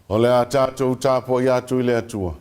O le a tatou tapuai atu i le Atua.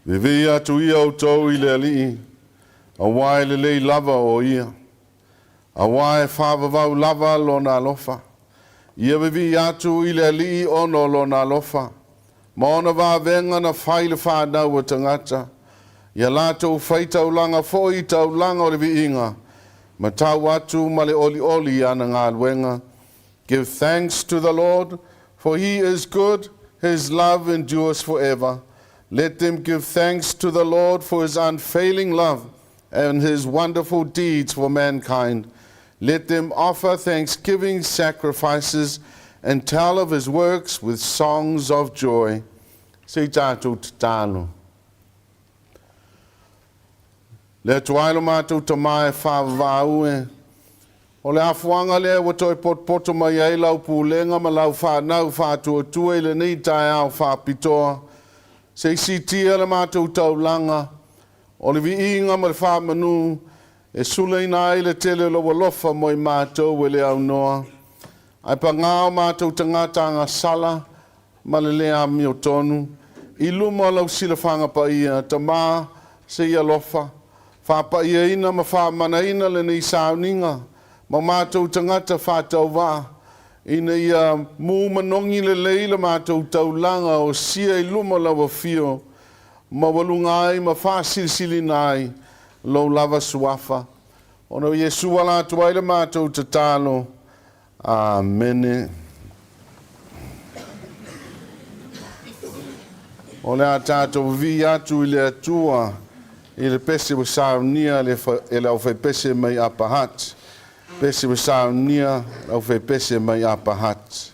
Vivii atu ia outou i le Alii, auā e lelei lava o ia, auā e faavavau lava lona alofa. Ia vivii atu i le Alii ona o lona alofa, ma ona vavega na fai i le fanau a tagata, ia latou faitaulaga foi i taulaga o le viiga, ma tau atu ma le olioli i ana galuega. Give thanks to the Lord, for he is good, his love endures forever. Let them give thanks to the Lord for his unfailing love and his wonderful deeds for mankind. Let them offer thanksgiving sacrifices and tell of his works with songs of joy. Se i tatou tatalo. Le Atua e lo matou Tama e faavavau e, o le afuaga lea ua toe potopoto mai ai lau pulega ma lau fanau faatuatua i lenei taeao faapitoa, se i siitia le matou taulaga, o le viiga ma le faamanu, e sulaina ai le tele o lou alofa mo i matou e le aunoa. Ae pagā o matou tagata agasala ma le le amiotonu, i luma o lau silafaga paia, Tama, se i alofa, faapaiaina ma faamanaina lenei sauniga ma matou tagata faatauvaa, ina ia mu manogi lelei le matou taulaga o sia i luma o lau afio, maualuga ai ma faasilisilina ai lou lava suafa. Ona o Iesu ala atu ai le matou tatalo. Amene. O le a tatou vivii atu i le Atua i le pese ua saunia e le aufaipese mai Upper Hutt. Pese ua saunia le aufaipese mai Upper Hutt.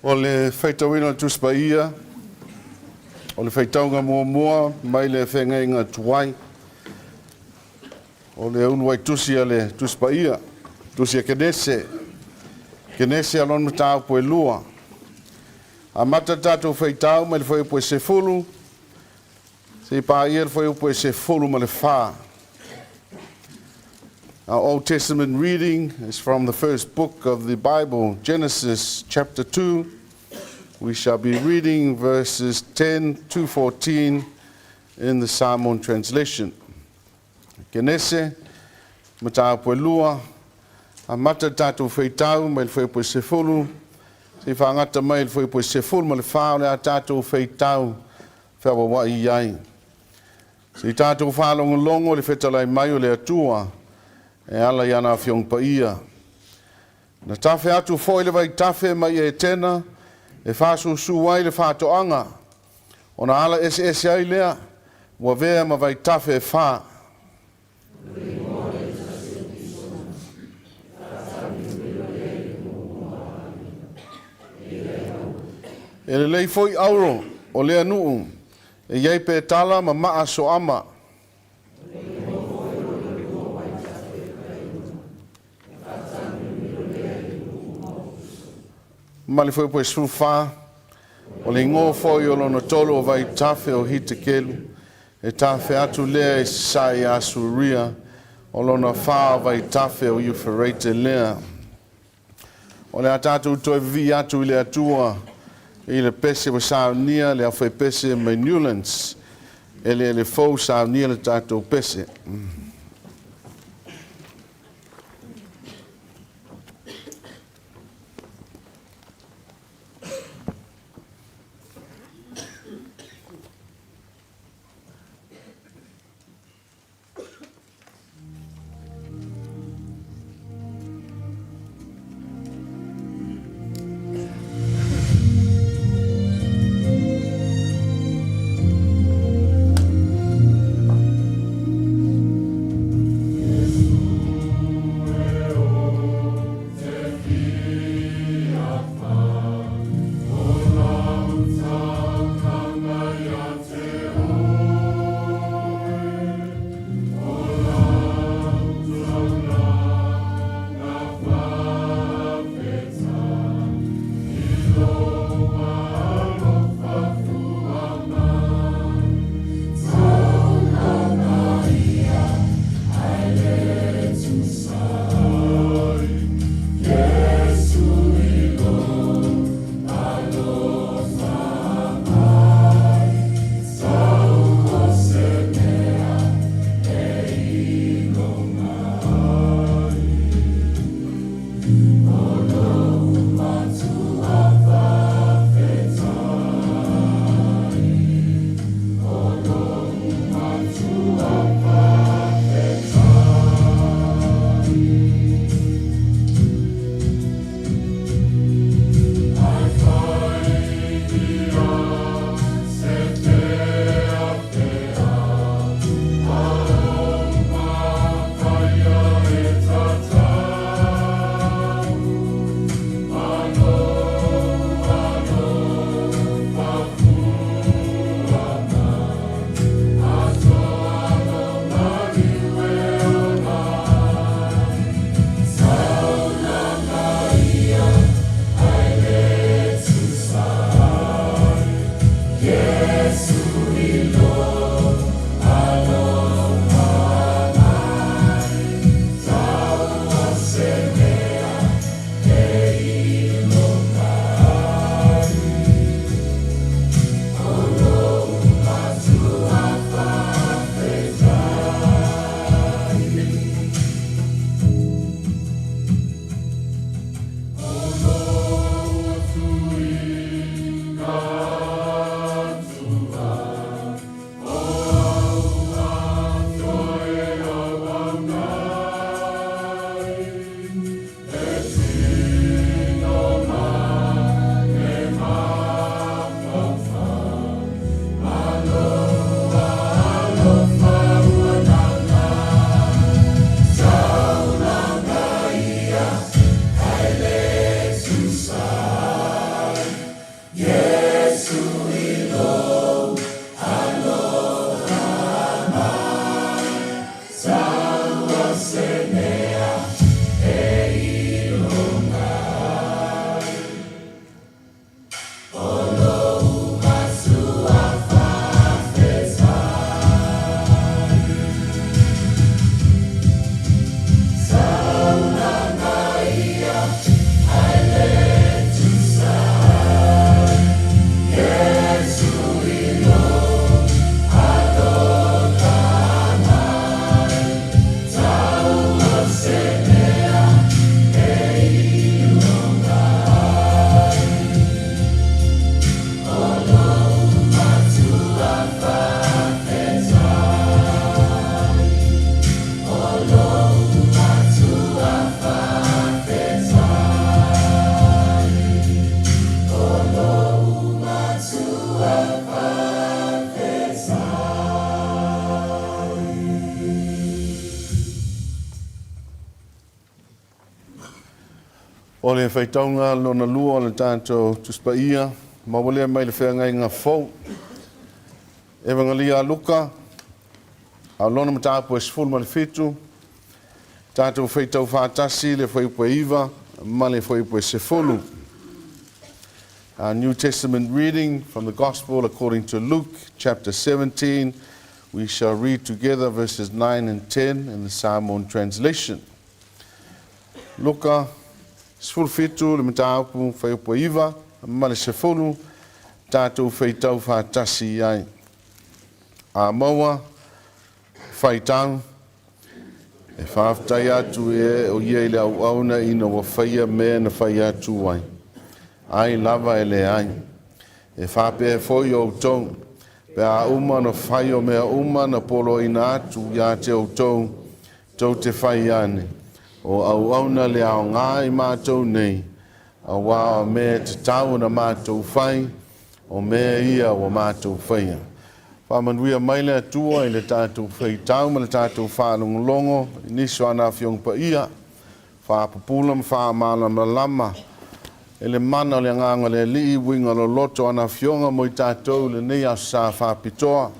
O le faitauina o le Tusi Paia, o le faitauga muamua mai le Feagaiga Tuai, o le uluai tusi a le Tusi Paia, tusi a Kenese, Kenese a lona mataupu e 2. Amata le tatou faitau mai le fuaiupu e 10, seia paia le fuaiupu e 14. Our Old Testament reading is from the first book of the Bible, Genesis chapter 2. We shall be reading verses 10 to 14 in the Samoan translation. Kenese, mataupu e 2, amata le tatou faitau mai le fuaiupu e 10, seia faagata mai le fuaiupu e 14, o le a tatou faitau feawaawa'i ai. Se i tatou faalogologo i le fetalai mai o le Atua e ala i ana Afioga Paia. Na tafe atu foi le vaitafe mai Etena e faasusu ai le faatoaga, ona ala eseese ai lea, ua avea ma vaitafe e fa. E lelei foi auro o lea nuu, e i ai petala ma maa soama. Ma le fuaiupu e 14, o le igoa foi o lona tolu o vaitafe o Hitekelu, e tafe atu lea i sasae ia Asuria, o lona fa o vaitafe o Euferate lea. O le a tatou toe vivii atu i le Atua i le pese ua saunia le aufaipese mai Newlands. Eleele fou saunia le tatou pese. Le faitauga lona lua o le tatou Tusi Paia, maua lea mai le Feagaiga Fou. Evagelia a Luka, a o lona mataupu e 17, tatou faitau faatasi le fuaiupu e 9 ma le fuaiupu e 10. Our New Testament reading from the Gospel according to Luke chapter 17. We shall read together verses 9 and 10 in the Samoan translation. Luka 17 le mataupu fuaiupu e 9 ma le 10, tatou faitau faatasi ai. A maua, faitau, e faafetai atu e o ia i le auauna ina ua faia mea na fai atu ai. Ai lava e leai. E faapea foi outou, pe a uma ona fai o mea uma na poloaiina atu ia te outou, tou te fai ane, o auauna le aoga i matou nei, auā o mea e tatau ona matou fai, o mea ia ua matou faia. Faamanuia mai le Atua i le tatou faitau ma le tatou faalogologo i nisi o ana Afioga Paia, faapupula ma faamalamalama e le mana o le Agaga o le Alii uiga loloto o ana Afioga mo i tatou i lenei Aso Sa faapitoa,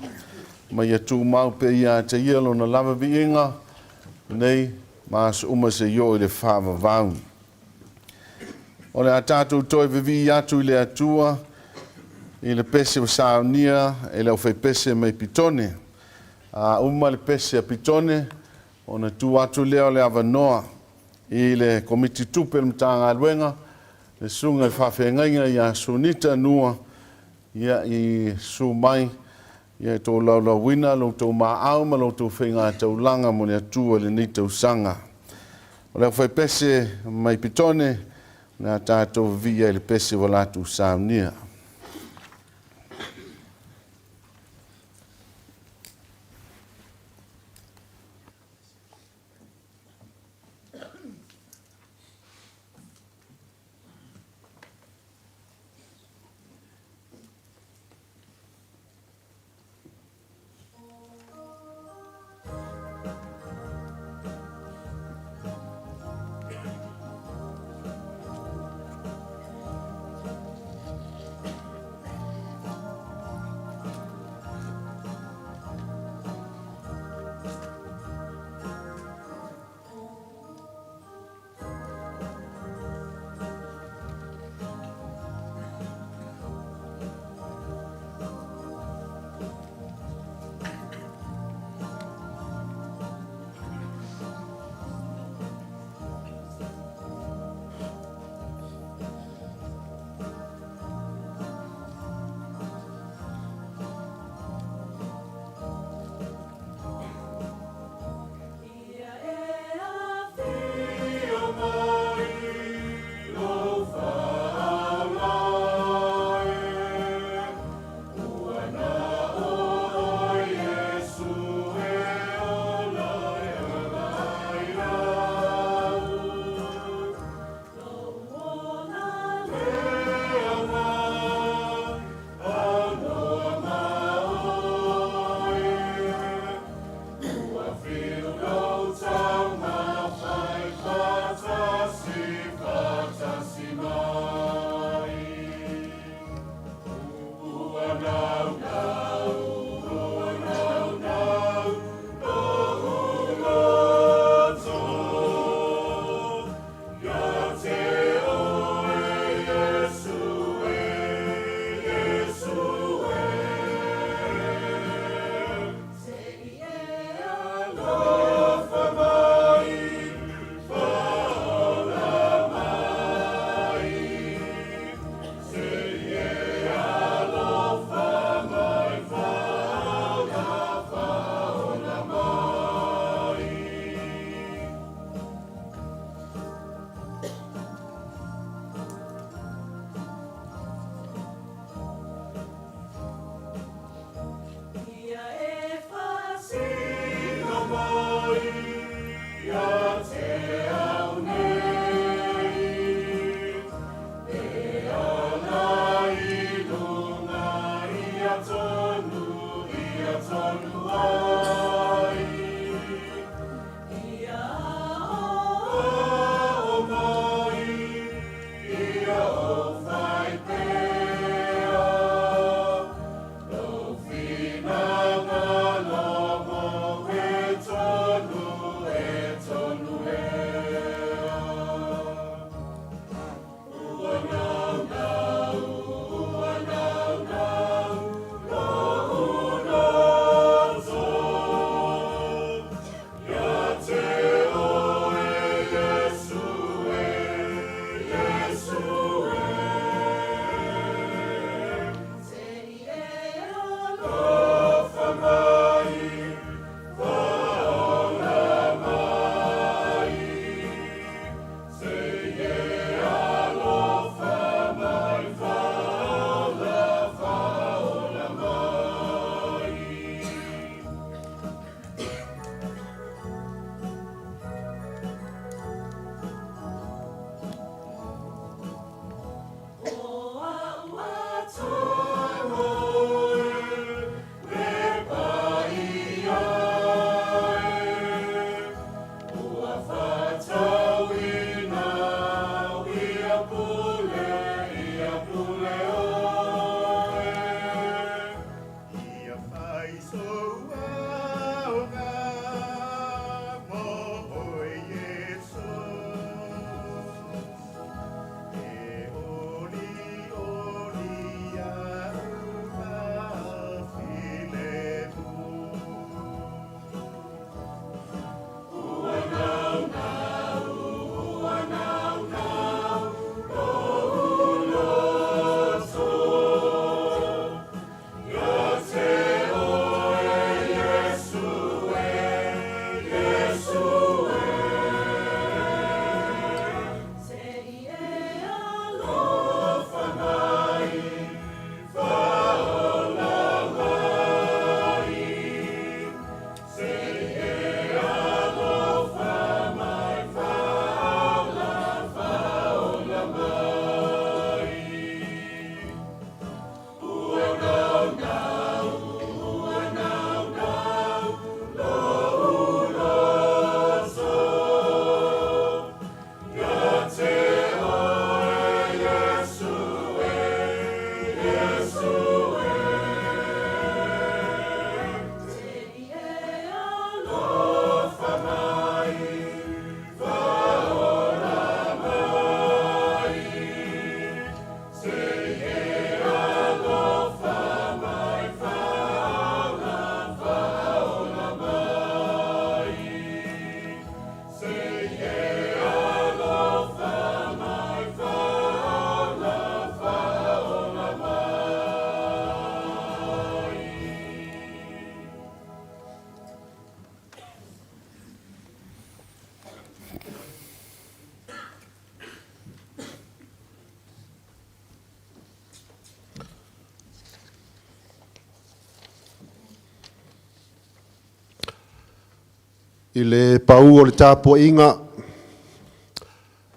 ma ia tumau pea ia te Ia Lona lava viiga nei ma aso uma seia oo i le faavavau. O le a tatou toe vivii atu i le Atua i le pese ua saunia e le aufaipese mai Pitone. A uma le pese a Pitone, ona tuu atu lea o le avanoa i le Komiti Tupe o le Matagaluega, le Susuga i le Faafeagaiga ia Sunita Nua, ia, i susu mai ia e tolaulauina lo outou maau ma lo outou faigataulaga mo le Atua i lenei tausaga. O le aufaipese mai Pitone, o le a tatou vivii ai i le pese ua latou saunia. I le pau o le tapuaiga,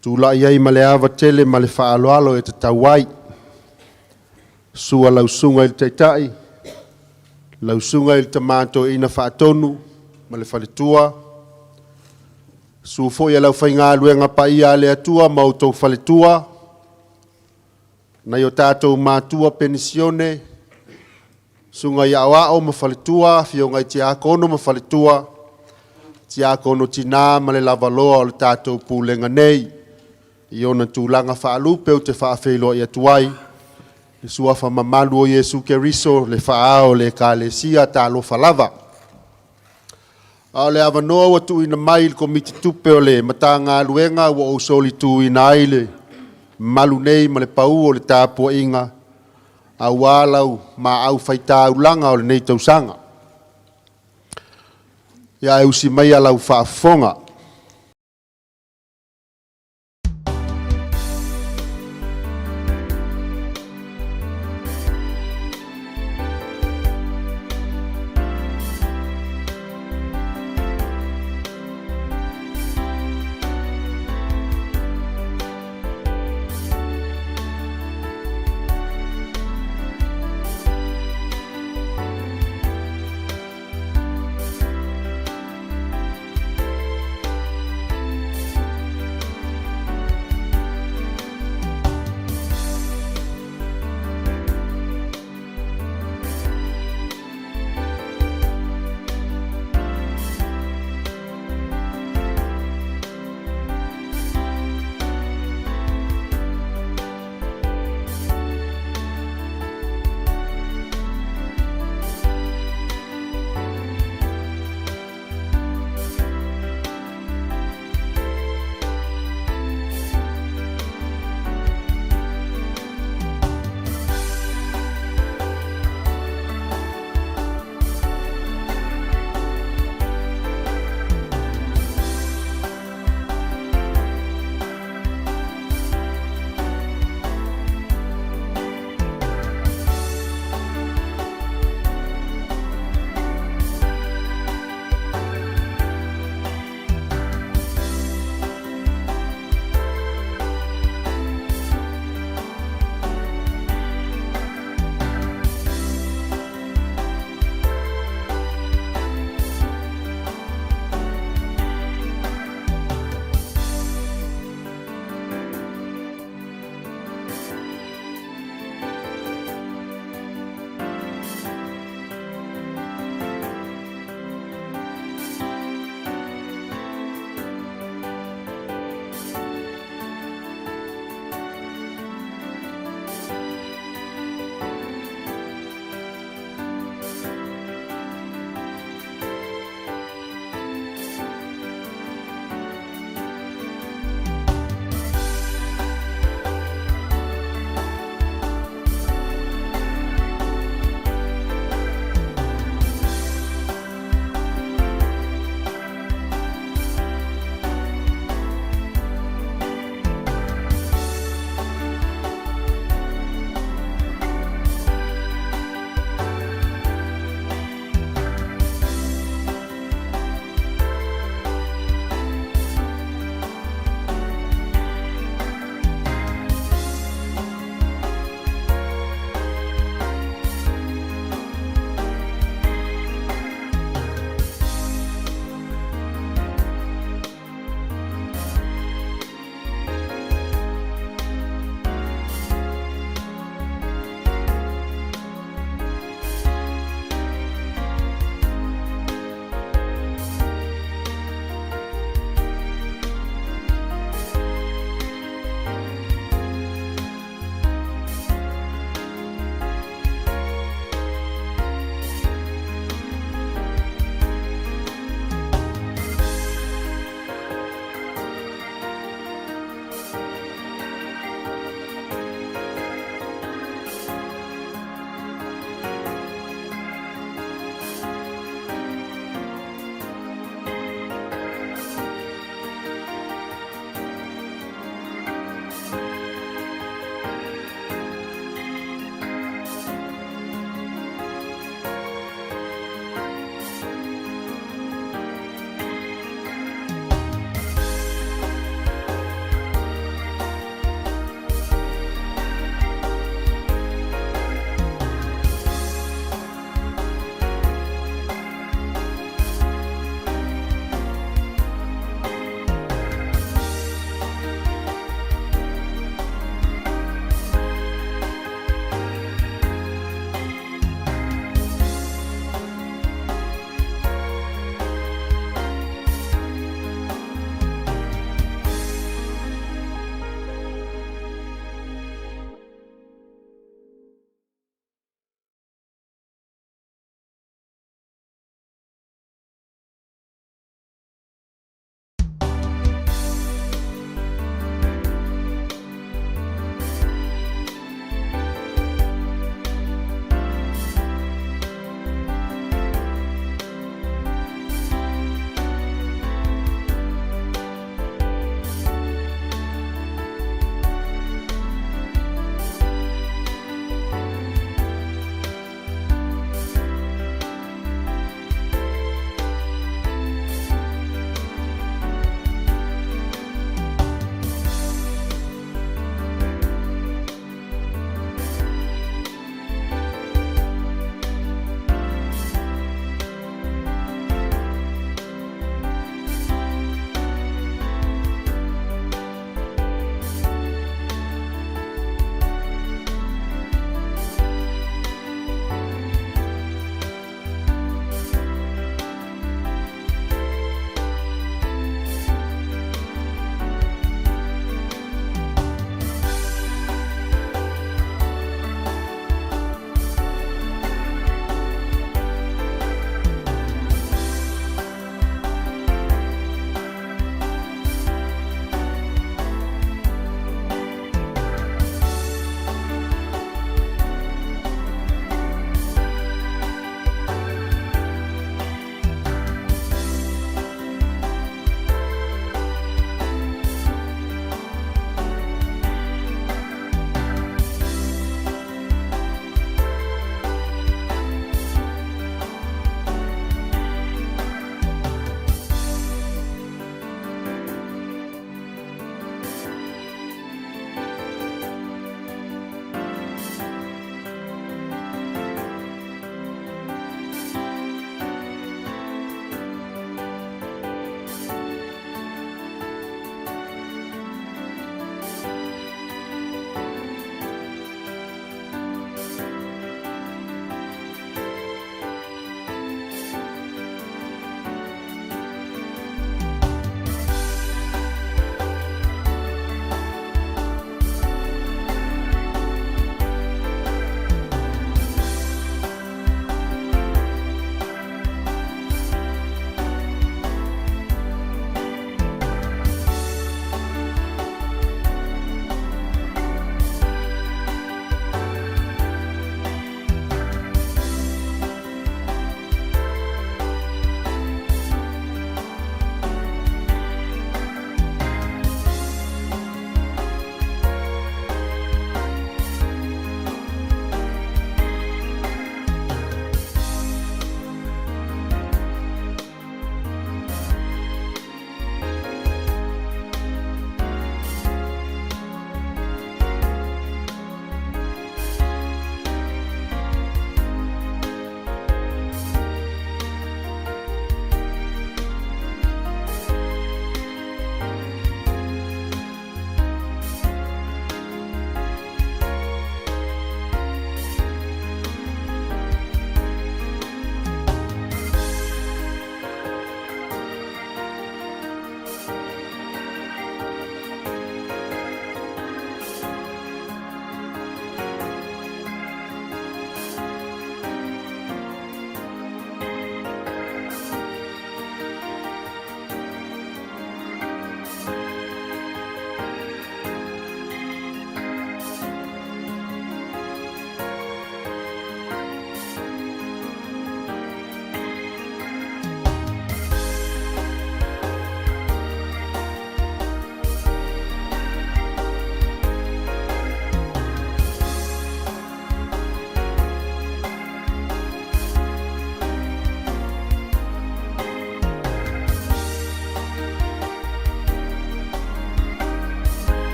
tulai ai ma le ava tele ma le faaaloalo e tatau ai. Sua lau Susuga i le Taitai, lau Susuga i le Tama Toeaina Faatonu ma le faletua, susu foi le aufaigaluega paia a le Atua ma outou faletua, nai o tatou matua penisione, susuga i aoao ma faletua, afioga i tiakono ma faletua, tiakono tinā ma le lavaloa o le tatou pulega nei. I ona tulaga faalupe ou te faafeiloai atu ai i suafa mamalu o Iesu Keriso le faa-Ao o le Ekalesia. Talofa lava. A o le avanoa ua tuuina mai i le Komiti Tupe o le Matagaluega ua ou solituina ai le mamalu nei ma le pau o le tapuaiga aua lau maau faitaulaga o lenei tausaga. Ia ae usi maia lau faafofoga.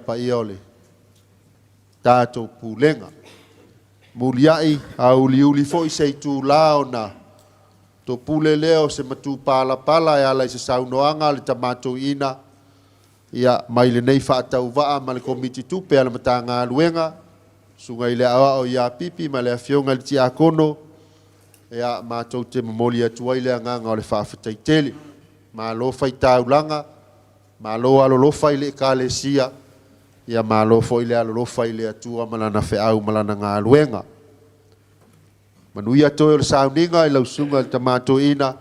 paia o le tatou pulega. Muliai auliuli foi se itulā ona topule lea o se matupalapala e ala i se saunoaga a le Tama Toeaina, ia, mai lenei faatauvaa ma le Komiti Tupe a le Matagaluega, Susuga i le Aoao ia Pipi ma le Afioga i le Tiakono, ia, matou te momoli atu ai le agaga o le faafetai tele. Malo faitaulaga, malo alolofa i le Ekalesia, ia malo foi le alolofa i le Atua ma Lana feau ma Lana galuega. Manuia toe o le sauniga i lau Susuga i le Tama Toeaina,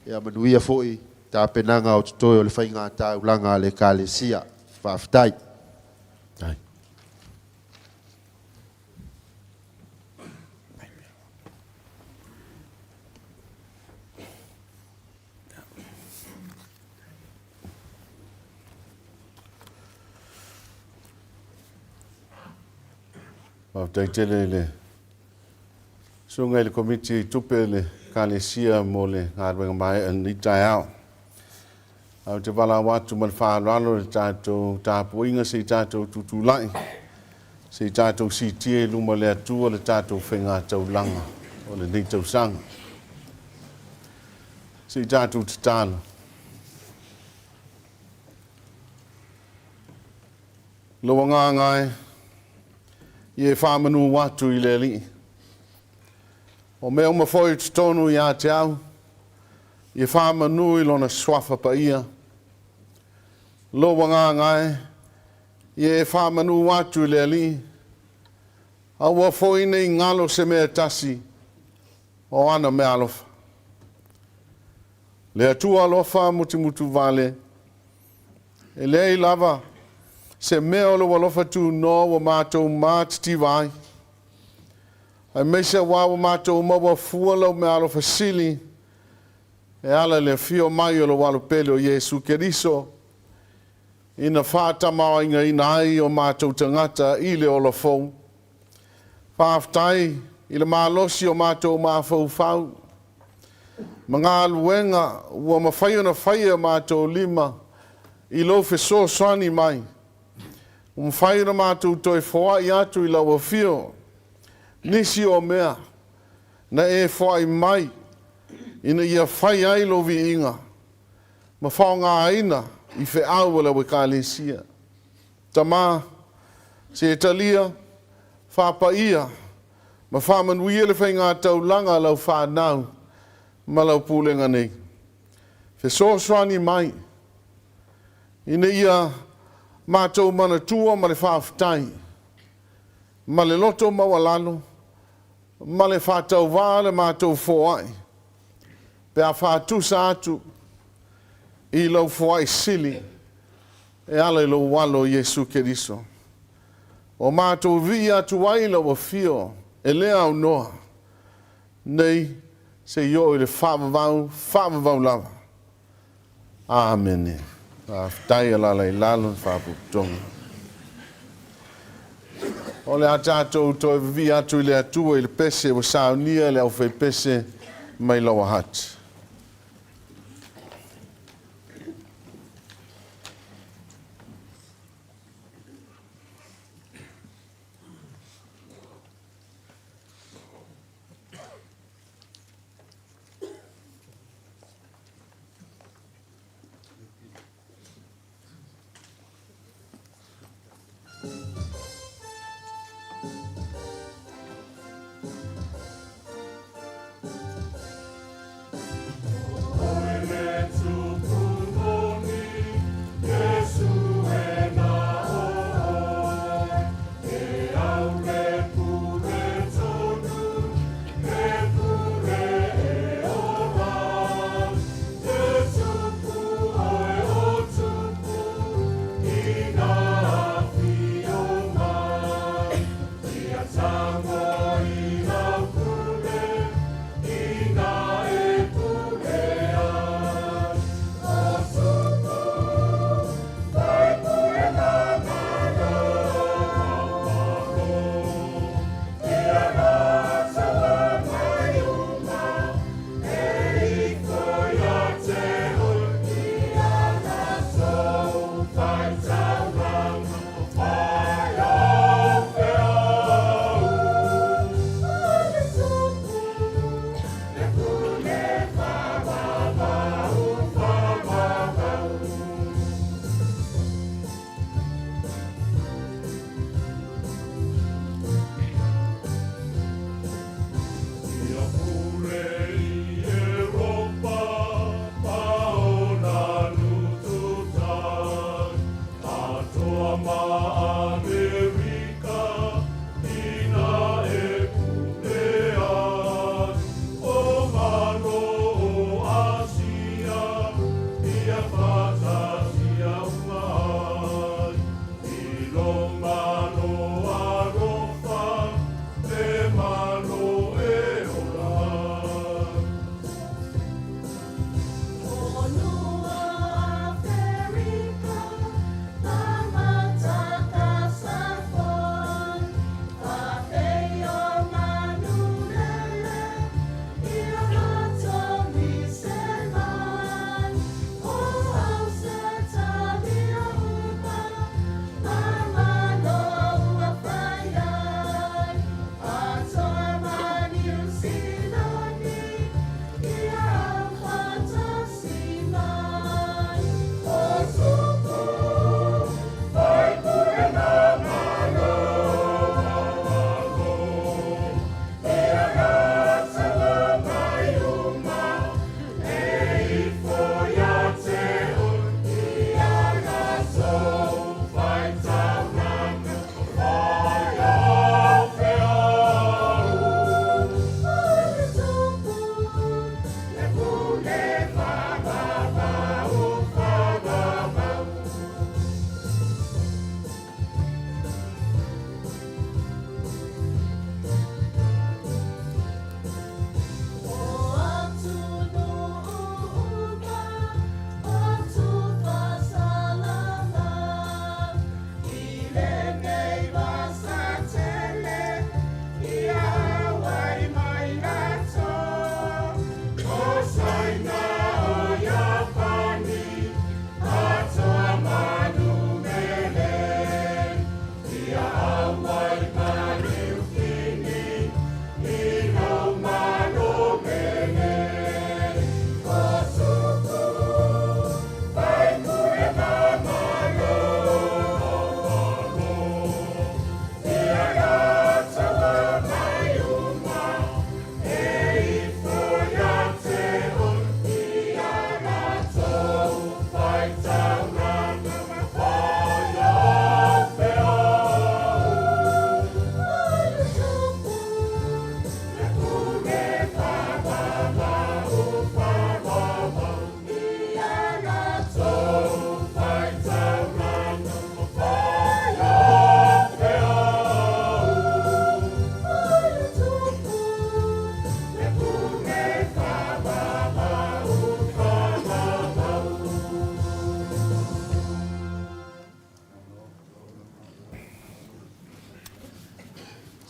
ia manuia foi tapenaga o totoe o le faigataulaga a le Ekalesia. Faafetai. Faafetai tele i le Susuga i le Komiti Tupe le Ekalesia mo le galuega maea i lenei taeao. Ae ou te valaau atu ma le faaaloalo i le tatou tapuaiga se i tatou tutulai, se i tatou siitia i luma o le Atua le tatou faigataulaga o lenei tausaga. Se i tatou tatalo. Lou agaga e, ia e faamanu atu i le Alii. O mea uma foi i totonu ia te au, ia faamanu i Lona suafa paia. Lou agaga e, ia e faamanu atu i le Alii, aua foi ne i galo se mea e tasi o ana meaalofa. Le Atua alofa mutumutuvale, e leai lava se mea o lou alofa tunoa ua matou matitiva ai, aemaise auā ua matou maua fua lau meaalofa sili e ala i le afio mai o lou Alo pele o Iesu Keriso, ina faatamaoaigaina ai o matou tagata i le ola fou. Faafetai i le malosi o matou mafaufau ma galuega ua mafai ona faia e o matou lima i lou fesoasoani mai, ua mafai ona matou toe foai atu i lau afio nisi o mea na e foai mai ina ia fai ai lou viiga ma faaaogaina i feau a lau Ekalesia. Tama, se talia, faapaia ma faamanuia le faigataulaga a lau fanau ma lau pulega nei. Fesoasoani mai ina ia matou manatua ma le faafetai, ma le loto maualalo, ma le faatauvaa le matou foai, pe a faatusa atu i lau foai sili e ala i lou Alo Iesu Keriso. Ua matou vivii atu ai i lau afio e le aunoa nei seia oo i le faavavau, faavavau lava. Amene. Faafetai. Alaala i lalo le faapotopotoga. O le a tatou toe vivii atu i le Atua i le pese ua saunia e le aufaipese mai Lower Hutt.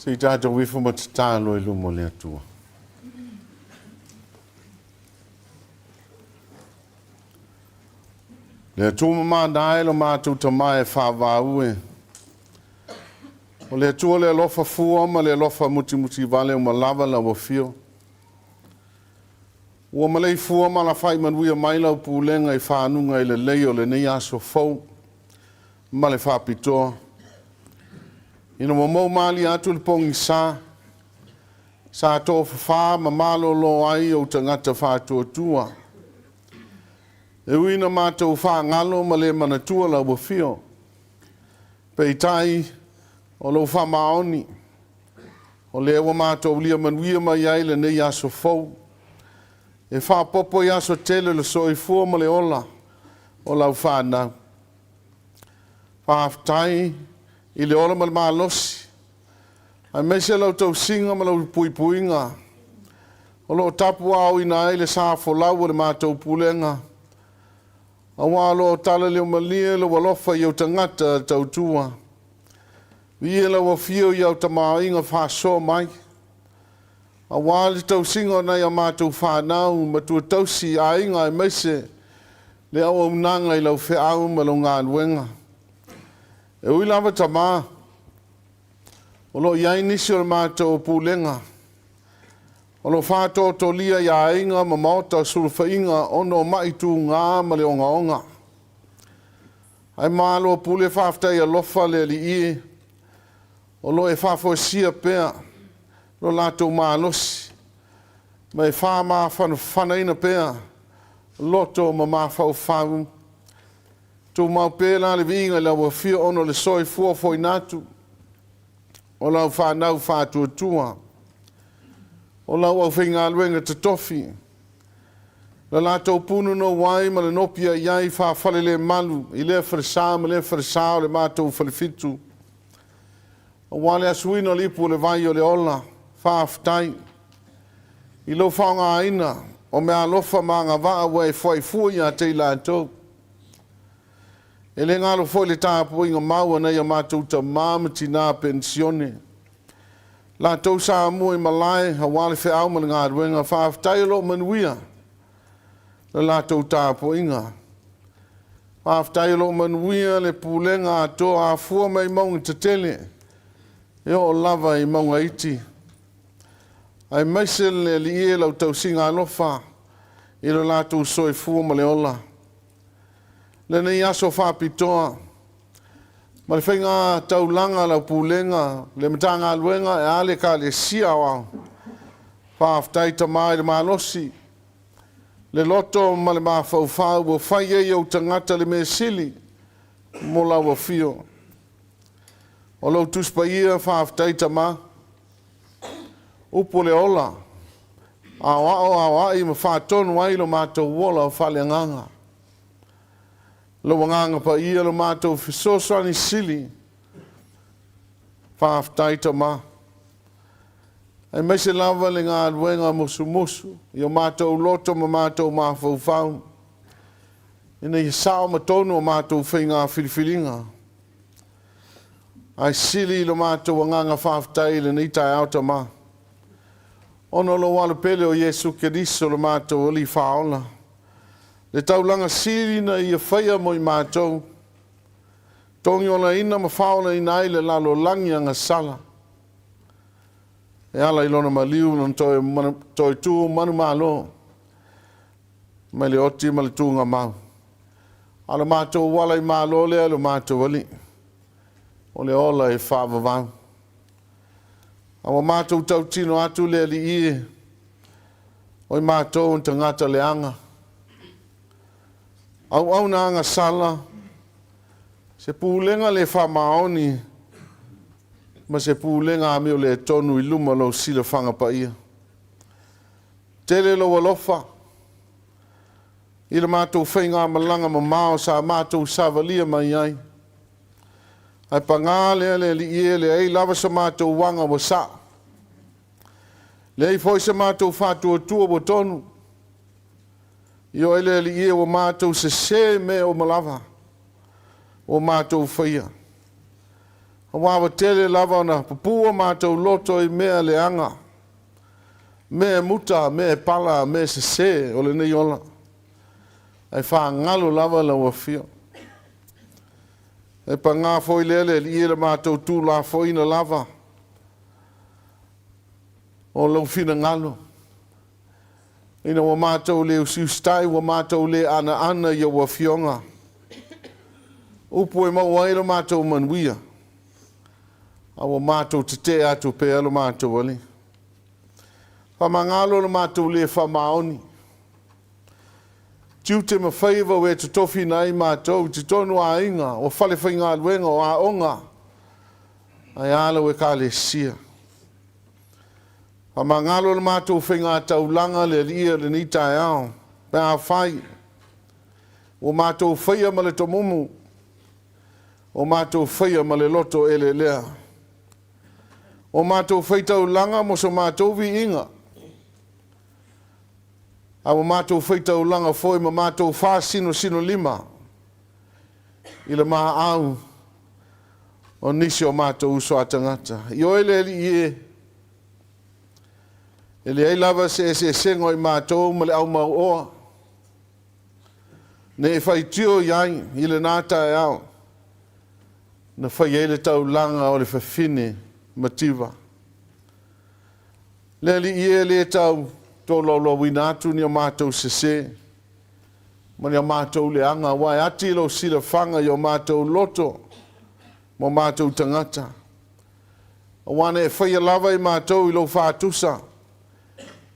Se i tatou ifo ma tatalo i luma o le Atua. Le Atua mamana e lo matou Tama e faavaue. O le Atua le alofa fua ma le alofa mutimutivale uma lava lau afio. Ua maleifua ma alafai manuia mai lau pulega i fanuga i lelei o lenei aso fou ma le faapitoa. Ina ua mou malie atu le pogisa, sa tofafa ma malolo ai ou tagata faatuatua. E ui ina matou faagalo ma le manatua lau afio, peitai o lou faamaoni, o lea ua matou aulia manuia mai ai lenei aso fou, e faaopoopo i aso tele o le soifua ma le ola o lau fanau. Faafetai i le ola ma le malosi, aemaise lau tausiga ma lau puipuiga o lo o tapuaaoina ai le sa folau o le matou pulega, aua o lo o talaleomalie lou alofa i ou tagata tautua. Viia lau afio i au tamaoaiga faasoa mai, aua le tausiga o nai a matou fanau, matua tausi, aiga aemaise le auaunaga i lau feau ma lau galuega. E ui lava Tama, o lo o i ai nisi o le matou pulega o lo o faatotolia i aiga ma maota o sulufaiga ona o ma'i tuga ma le ogaoga. Ae malo pule faafetai alofa le Alii e, o lo o e faafoesia pea lo latou malosi ma e faamafanafanaina pea loto ma mafaufau. Tumau pea la le viiga i lau afio ona o le soifua foina atu o lau fanau faatuatua, o lau aufaigaluega totofi, le latou punonou ai ma le nopia i ai faafalelemalu i lea falesa ma lea falesa o le matou falefitu, aua le asuina o le ipu o le vai o le ola. Faafetai i lou faaaogaina o meaalofa ma agavaa ua e fuaifua ia te i latou. E le galo foi le tapuaiga mau a nai a matou tama ma tina penisione, latou sa mua i malae aua le feau ma le galuega. Faafetai o lo o manuia le latou tapuaiga. Faafetai o lo o manuia le pulega atoa afua mai mauga tetele e oo lava i mauga iti, aemaise le Alii e lau tausiga alofa i lo latou soifua ma le ola. Lenei aso faapitoa ma le faiga taulaga lau pulega, le Matagaluega e a le Ekalesia Aoao. Faafetai Tama i le malosi, le loto ma le mafaufau ua fai ai ou tagata le mea sili mo lau afio. O lou Tusi Paia, faafetai Tama, upu o le ola, aoao aoai ma faatonu ai lo matou ola o faaleagaga. Lou Agaga Paia lo matou fesoasoani sili. Faafetai Tama. Aemaise lava le galuega musumusu i o matou loto ma matou mafaufau, ina ia sao ma tonu o matou faiga filifiliga. Ae sili i lo matou agaga faafetai i lenei taeao Tama, ona o lou Alo pele o Iesu Keriso lo matou Alii Faaola, le taulaga sili na ia faia mo i matou, togiolaina ma faaolaina ai le lalolagi agasala, e ala i lona maliu lona toe tu manumalo mai le oti ma le tugamau. A o le matou ala i malo lea lo matou Alii, o le ola e faavavau. A ua matou tautino atu le Alii e, o i matou o tagata leaga, auauna agasala, se pulega le faamaoni ma se pulega amio le tonu i luma o lou silafaga paia. Tele lou alofa i le matou faigamalaga mamao sa matou savalia mai ai. Ae paga lea le Alii e, leai lava so matou aga ua sao, leai foi se matou faatuatua ua tonu. Ioe le Alii e, ua matou sesē mea uma lava ua matou faia. Aua ua tele lava ona pupuu o matou loto i mea leaga, mea muta, mea pala, mea sese o lenei ola, ae faagalo lava lau afio. E pagā foi lea le Alii i le matou tuulafoaiina lava o lou finagalo, ina ua matou le usiusitai, ua matou le anaana i ou afioga, upu e maua ai lo matou manuia, a ua matou tetee atu pea lo matou Alii. Faamagalo lo matou le faamaoni, tiute ma faiva ua e totofiina ai matou i totonu o aiga, o falefaigaluega, o aoga, ae a lau Ekalesia. Faamagalo le matou faigataulaga le Alii o lenei taeao, pe afai ua matou faia ma le tomumu, ua matou faia ma le loto eleelea, ua matou faitaulaga mo so matou viiga, a ua matou faitaulaga foi ma matou faasinosinolima i le maau o nisi o matou uso a tagata. I oe le Alii e, e leai lava se eseesega o i matou ma le aumauoa, ne i faitio i ai i lena taeao na fai ai le taulaga o le fafine mativa. Le Alii e, le tau tolaulauina atu ni o matou sese ma ni o matou leaga, aua e ati lou silafaga i o matou loto ma o matou tagata. Aua na e faia lava i matou i lou faatusa,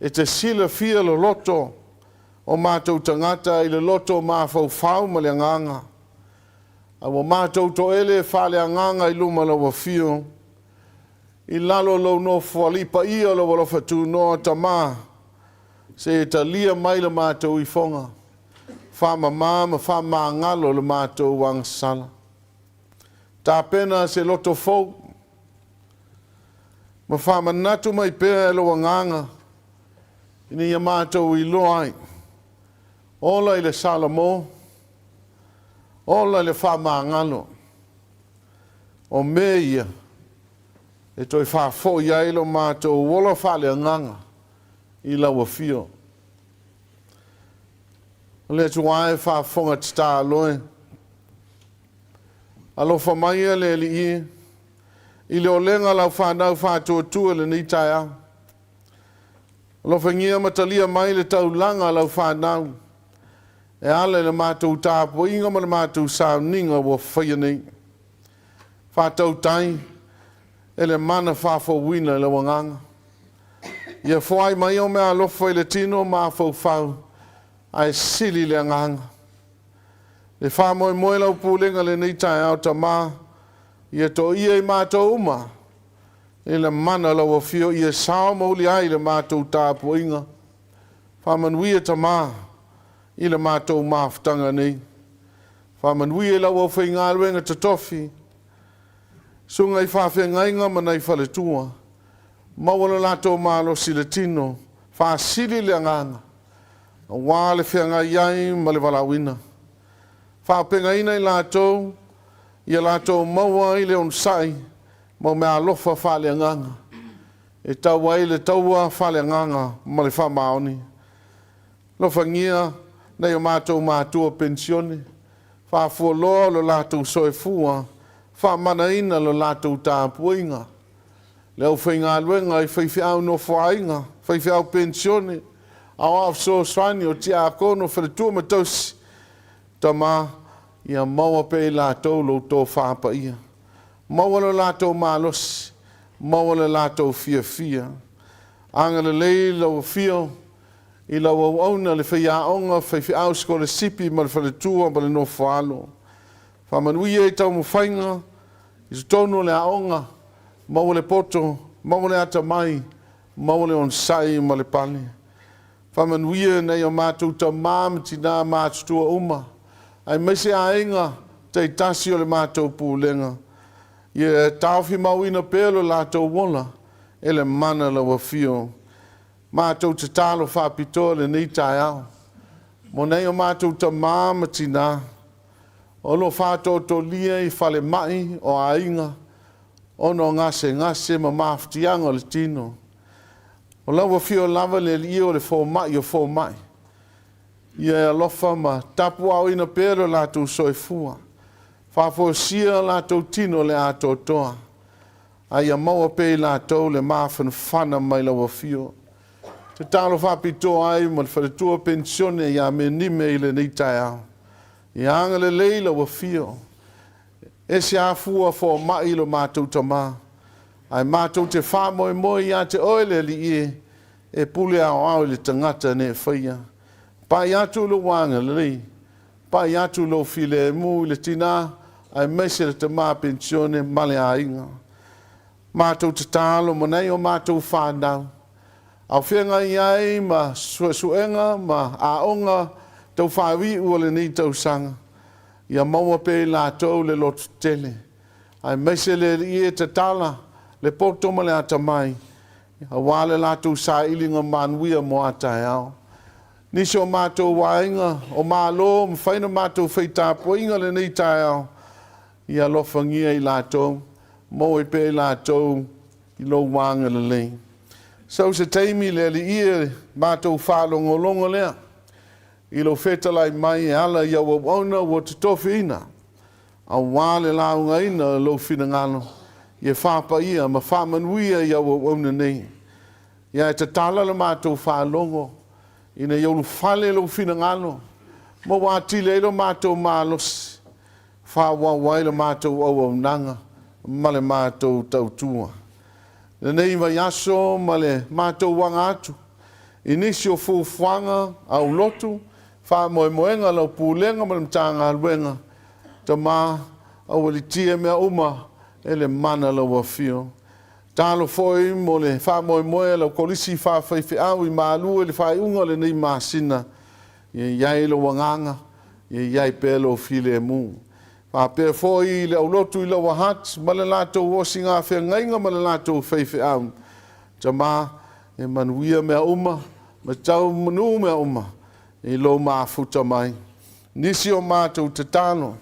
e te silafia loloto o matou tagata i le loto mafaufau ma le agaga. A ua matou toele faaleagaga i luma o lau afio, i lalo o lou nofoalii paia o lou alofa tunoa, Tama, se e talia mai le matou ifoga, faamama ma faamagalo le matou agasala. Tapena se loto fou, ma faamanatu mai pea e lou agaga, ina ia matou iloa ai, ola i le Salamo, ola i le faamagalo, o mea ia e toe faafoi ai lo matou ola faaleagaga i lau afio. O le Atua e faafofoga tatalo e, alofa mai e le Alii i le olega lau fanau faatuatua i lenei taeao. Alofagia ma talia mai le taulaga a lau fanau e ala i le matou tapuaiga ma le matou sauniga ua faia nei. Faatautai e le mana faafouina i lau agaga. Ia foai mai au meaalofa i le tino mafaufau ae sili le agaga. Le faamoemoe lau pulega lenei taeao, Tama, ia toia i matou uma i le mana o lau afio, ia sao ma uli ai le matou tapuaiga. Faamanuia, Tama, i le matou mafutaga nei. Faamanuia i lau aufaigaluega totofi, susuga i faafeagaiga ma nai faletua, maua lo latou malosi i le tino, faasili le agaga, aua le feagai ai ma le valaauina. Faapegaina i latou, ia latou maua ai le onosai ma meaalofa faaleagaga, e tau ai le taua faaleagaga ma le faamaoni. Alofagia nai o matou matua penisione, faafualoa lo latou soifua, faamanaina lo latou tapuaiga. Le aufaigaluega i faifeau nofoaiga, faifeau penisione, aoao fesoasoani o tiakono, faletua ma tausi, Tama, ia maua pea i latou lou tofa paia. Maua lo latou malosi, maua le latou fiafia. Agalelei lau afio i lau auauna le faiaoga, faifeau sikolasipi ma le faletua ma le nofoalo. Faamanuia i taumafaiga i totonu o le aoga, maua le poto, maua le atamai, maua le onosai ma le pale. Faamanuia nai o matou tamā ma tinā matutua uma, aemaise aiga taitasi o le matou pulega. Ia taofimauina pea lo latou ola e le mana lau afio. Matou tatalo faapitoa lenei taeao mo nai o matou tamā ma tinā o lo o faatoatolia i falemai o aiga. ona o gasegase ma mafatiaga o le tino. O lau Afio lava le Alii o le fomai o fomai. Ia e alofa ma tapuaaoina pea lo latou soifua. Faafosia latou tino le atoatoa. A ia maua pea i latou le mafanafana mai lau Afio. Tatalo faapitoa ai ma le faletua penisione ia Menime i lenei taeao. Ia agalelei lau Afio. E se afua fomai i lo matou tama. Ae matou te faamoemoe ia te oe le Alii e, e pule aoao i le tagata ne faia. Pai atu lou agalelei, pai atu lou filemu i le tinā, aemaise le tamā penisione ma le aiga. Matou tatalo mo nai o matou fanau. Aufeagai ai ma suesuega ma aoga taufaaiuiu o lenei tausaga. Ia maua pea i latou le lototele. Aemaise le Alii e tatala le poto ma le atamai, auā le latou sailiga manuia mo a taeao. Nisi o matou aiga o malo mafai ona matou faitapuaiga lenei taeao, ia alofagia i latou, maua ai pea i latou i lou agalelei. Sau se taimi le Alii e matou faalogologo lea i lou fetalai mai e ala i au auauna ua totofiina, auā le laugaina o lou finagalo, ia faapaia ma faamanuia i au auauna nei. Ia e tatala le matou faalogo, ina ia ulufale lou finagalo, ma ua atili ai lo matou malosi, faaauau ai le matou auaunaga ma le matou tautua. Lenei vaiaso ma le matou aga atu i nisi o fuafuaga aulotu, faamoemoega lau pulega ma le Matagaluega, Tama, aualiitia mea uma e le mana lau Afio. Talo foi mo le faamoemoe lau kolisi faafaifeau i Malua i le faaiuga o lenei masina, ia i ai lou agaga, ia i ai pea lou filemu. Faapea foi i le aulotu i Lower Hutt ma le latou osigafeagaiga ma le latou faifeau. Tama, e manuia mea uma, ma tau manu mea uma i lou mafuta mai. Nisi o matou tatalo,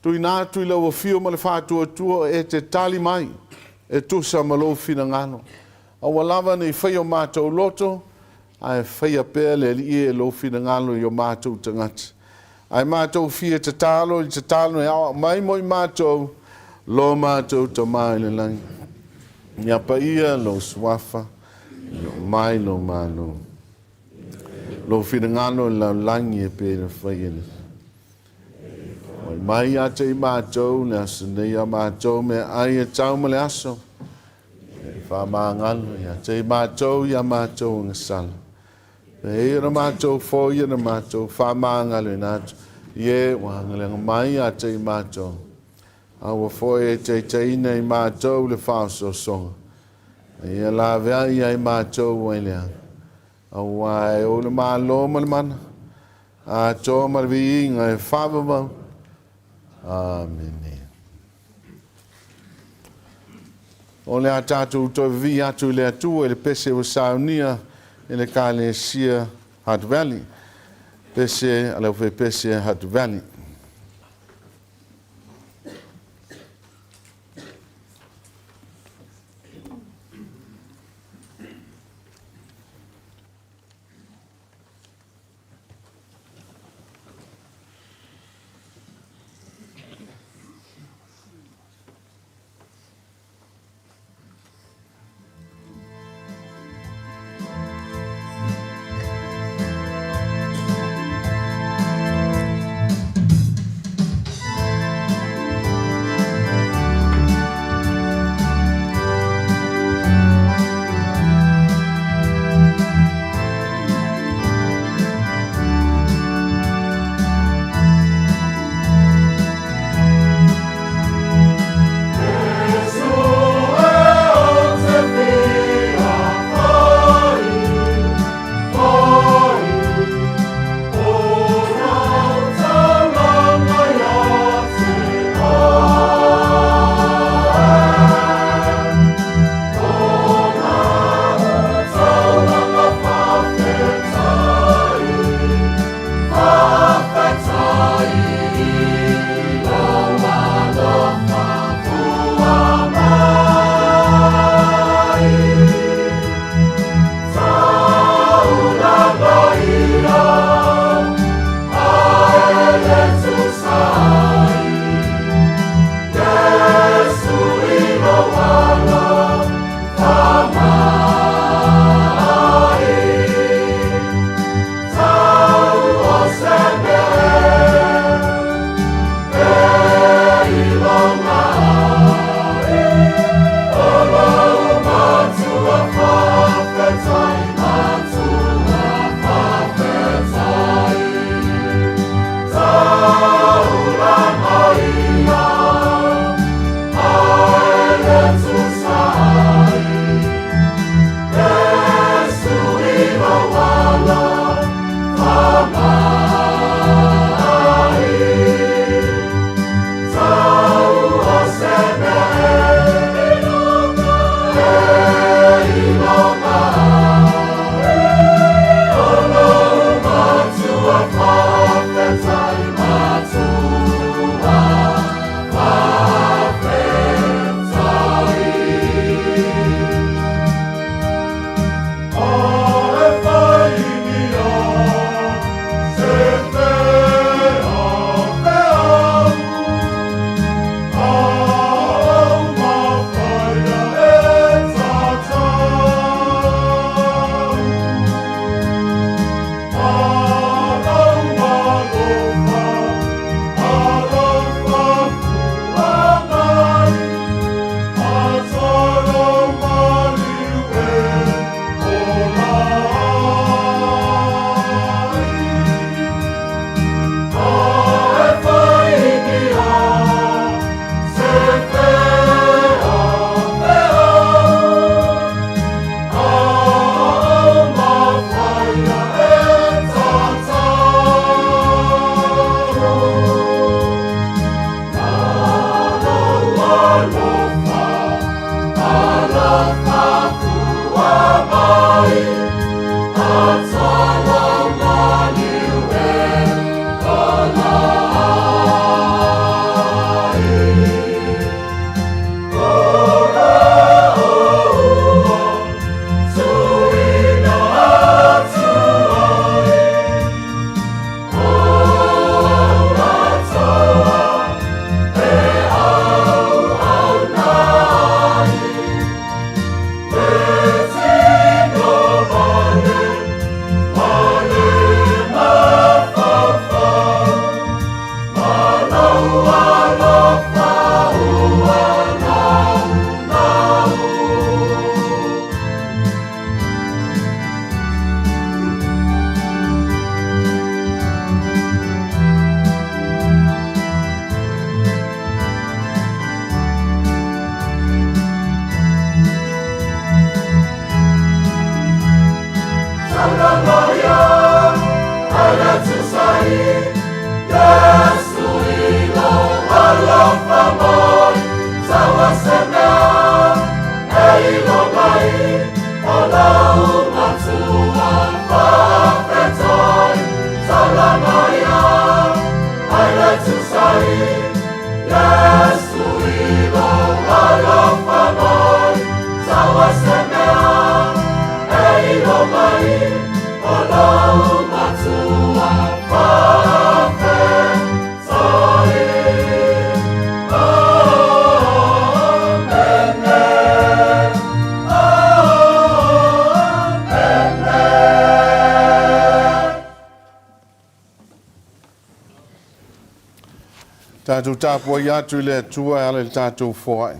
tuuina atu i lau Afio ma le faatuatua e te tali mai e tusa ma lou finagalo. Aua lava ne i faia o matou loto, ae faia pea le Alii e lou finagalo i o matou tagata. Ae matou fia tatalo i le tatalo e aoao mai mo i matou, lo matou Tama i le lagi. Ia paia lou suafa, ia oo mai lou Malo. Lou finagalo i le lalolagi e pei ona fai e le Mai mai ia te i matou le aso nei a matou meaai e tau ma le aso. E faamagalo ia te i matou ia matou agasala. E ona matou foi ona matou faamagaloina atu. Ie ua agalega mai ia te i matou. Aua foi e taitaiina i matou le faaosoosoga. A ia laveai ia i matou ai le aga. Auā e ou le Malo ma le mana, atoa ma le viiga e faavavau. Amene. O le a tatou toe vivii atu i le Atua i le pese ua saunia e le Ekalesia Hutt Valley. Pese a le aufaipese a Hutt Valley. Tatou tapuai atu i le Atua e ala i le tatou foai.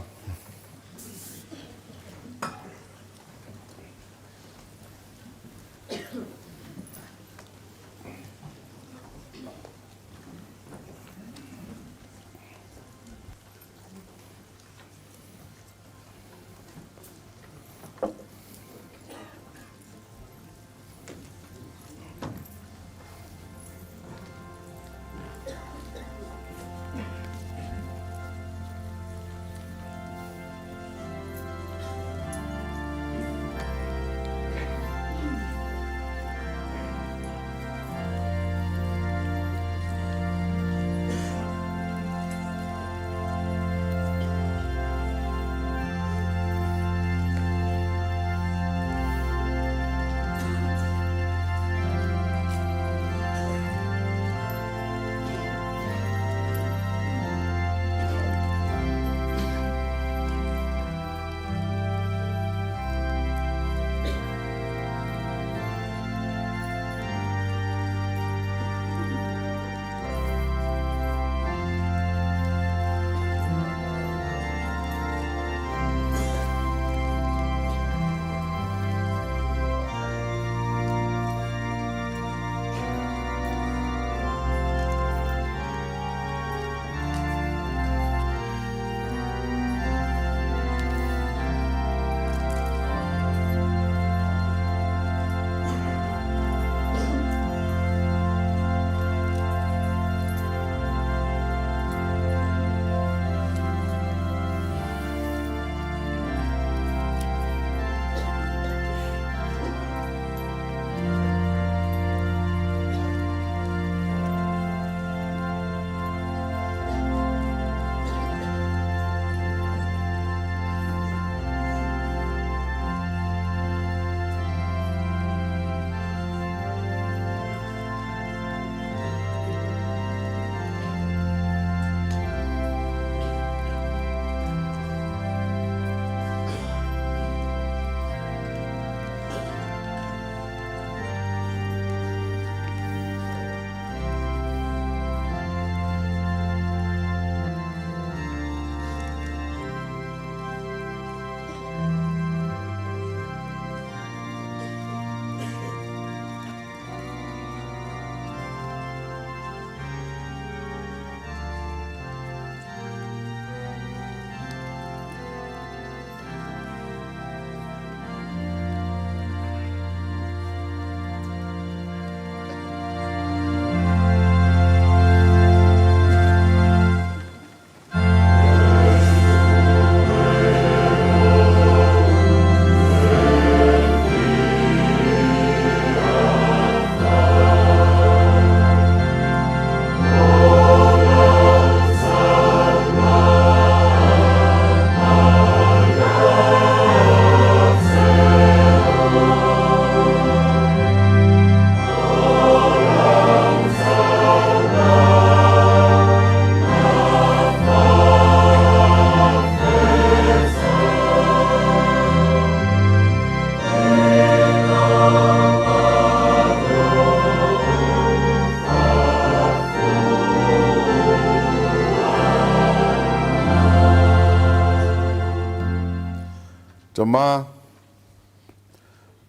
Tama,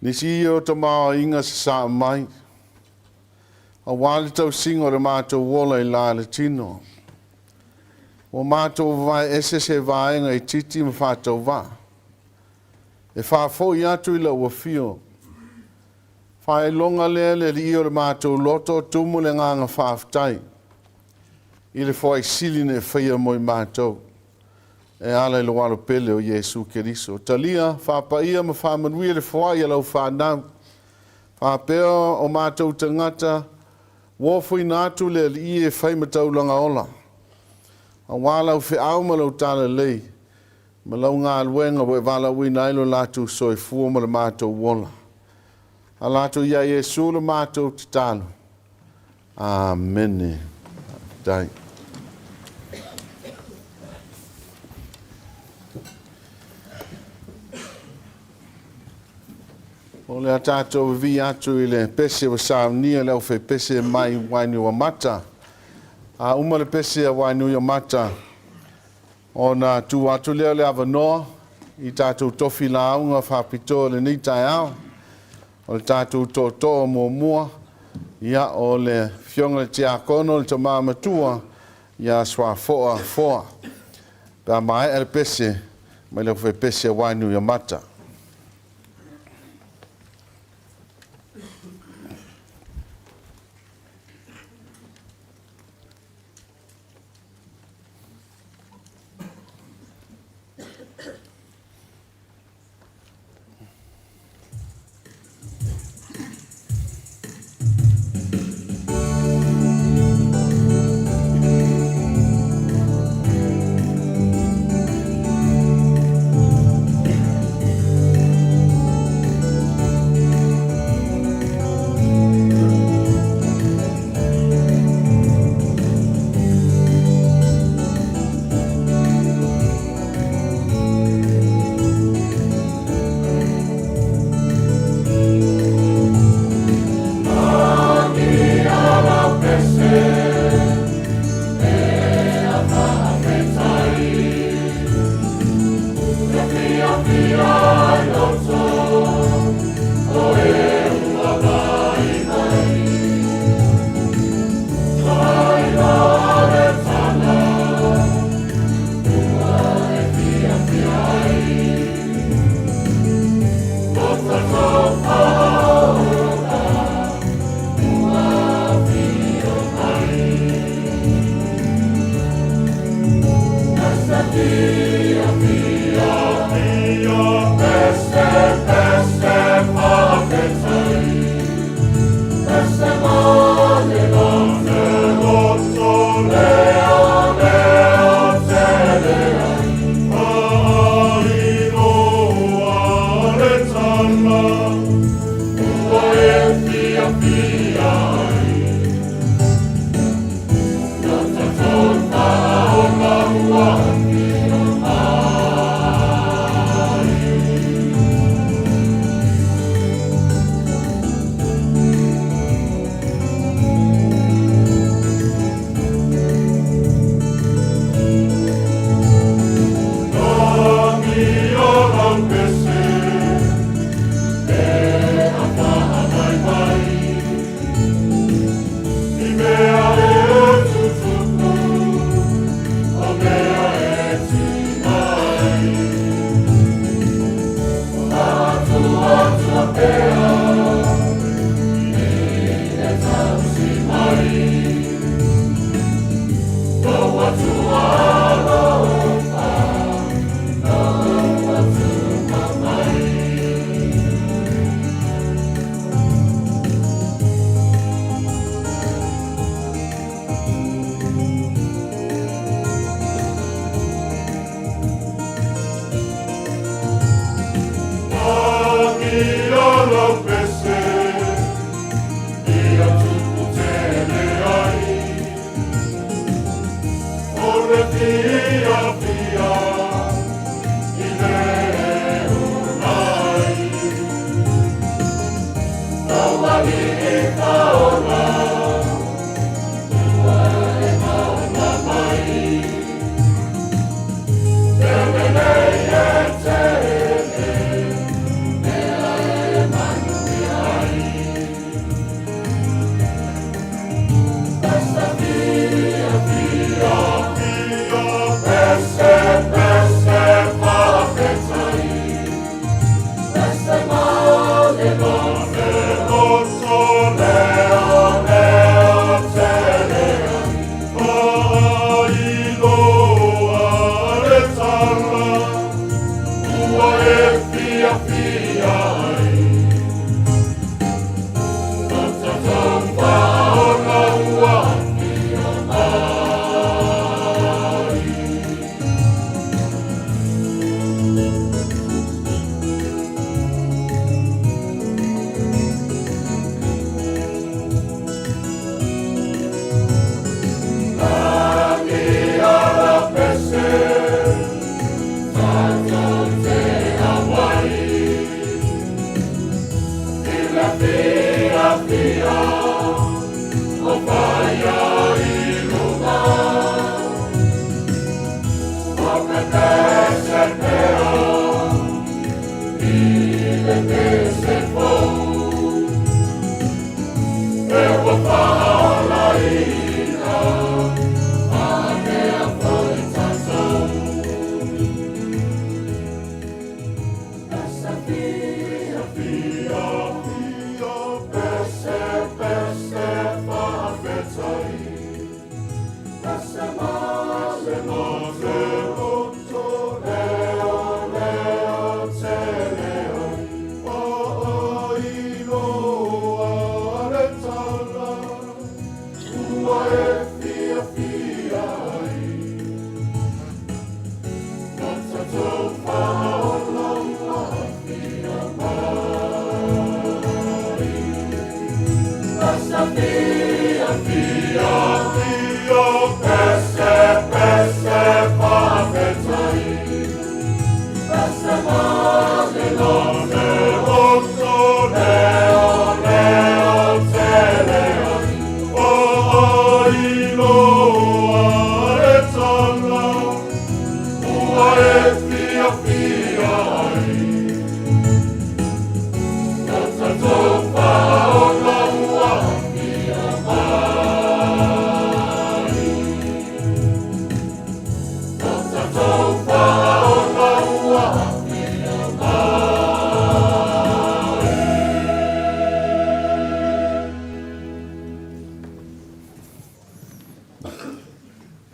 nisi ia o tamaoaiga sasaa mai, aua le tausiga o le matou ola i la le tino. Ua matou vavae ese se vaega itiiti ma faatauvaa, e faafoi atu i lau afio. Faailoga lea le Alii o le matou loto, tumu le agaga faafetai i le foai sili na e faia mo i matou e ala i lou Alo pele o Iesu Keriso. Talia, faapaia ma faamanuia le foai a lau fanau, faapea o matou tagata ua ofoina atu le Alii e fai ma taulaga ola, aua lau feau ma lau talalelei ma lau galuega ua e valaauina ai lo latou soifua ma le matou ola. Ala atu ia Iesu le matou tatalo. Amene. Faafetai. O le a tatou vivii atu i le pese ua saunia le aufaipese mai Wainuiomata. A uma le pese a Wainuiomata, ona tuu atu lea o le avanoa i tatou tofi lauga faapitoa i lenei taeao. O le tatou tootoo muamua, ia, o le Afioga i le Tiakono, le Tama Matua ia Suafoa Foa, pe a maea le pese mai le aufaipese a Wainuiomata.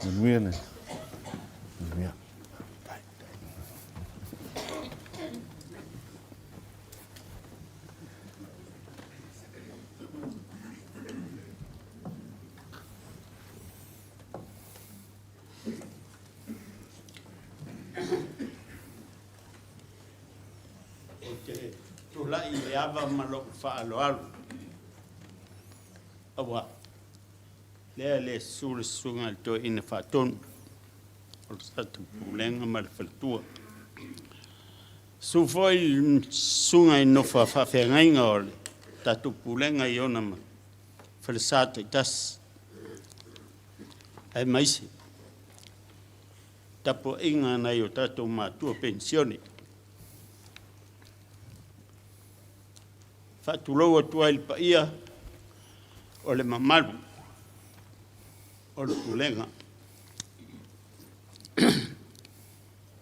Manuia le manuia. Ou te tulai i le ava ma lou faaaloalo, aua lea le susu le susuga i le Toeaina Faatonu o le tatou Pulega ma le faletua. Susu foi le susuga i le nofo a faafeagaiga o le tatou Pulega i ona falesa taitasi, aemaise tapuaiga a nai o tatou matua penisione. Faatulou atu ai i le paia o le mamalu o le Pulega.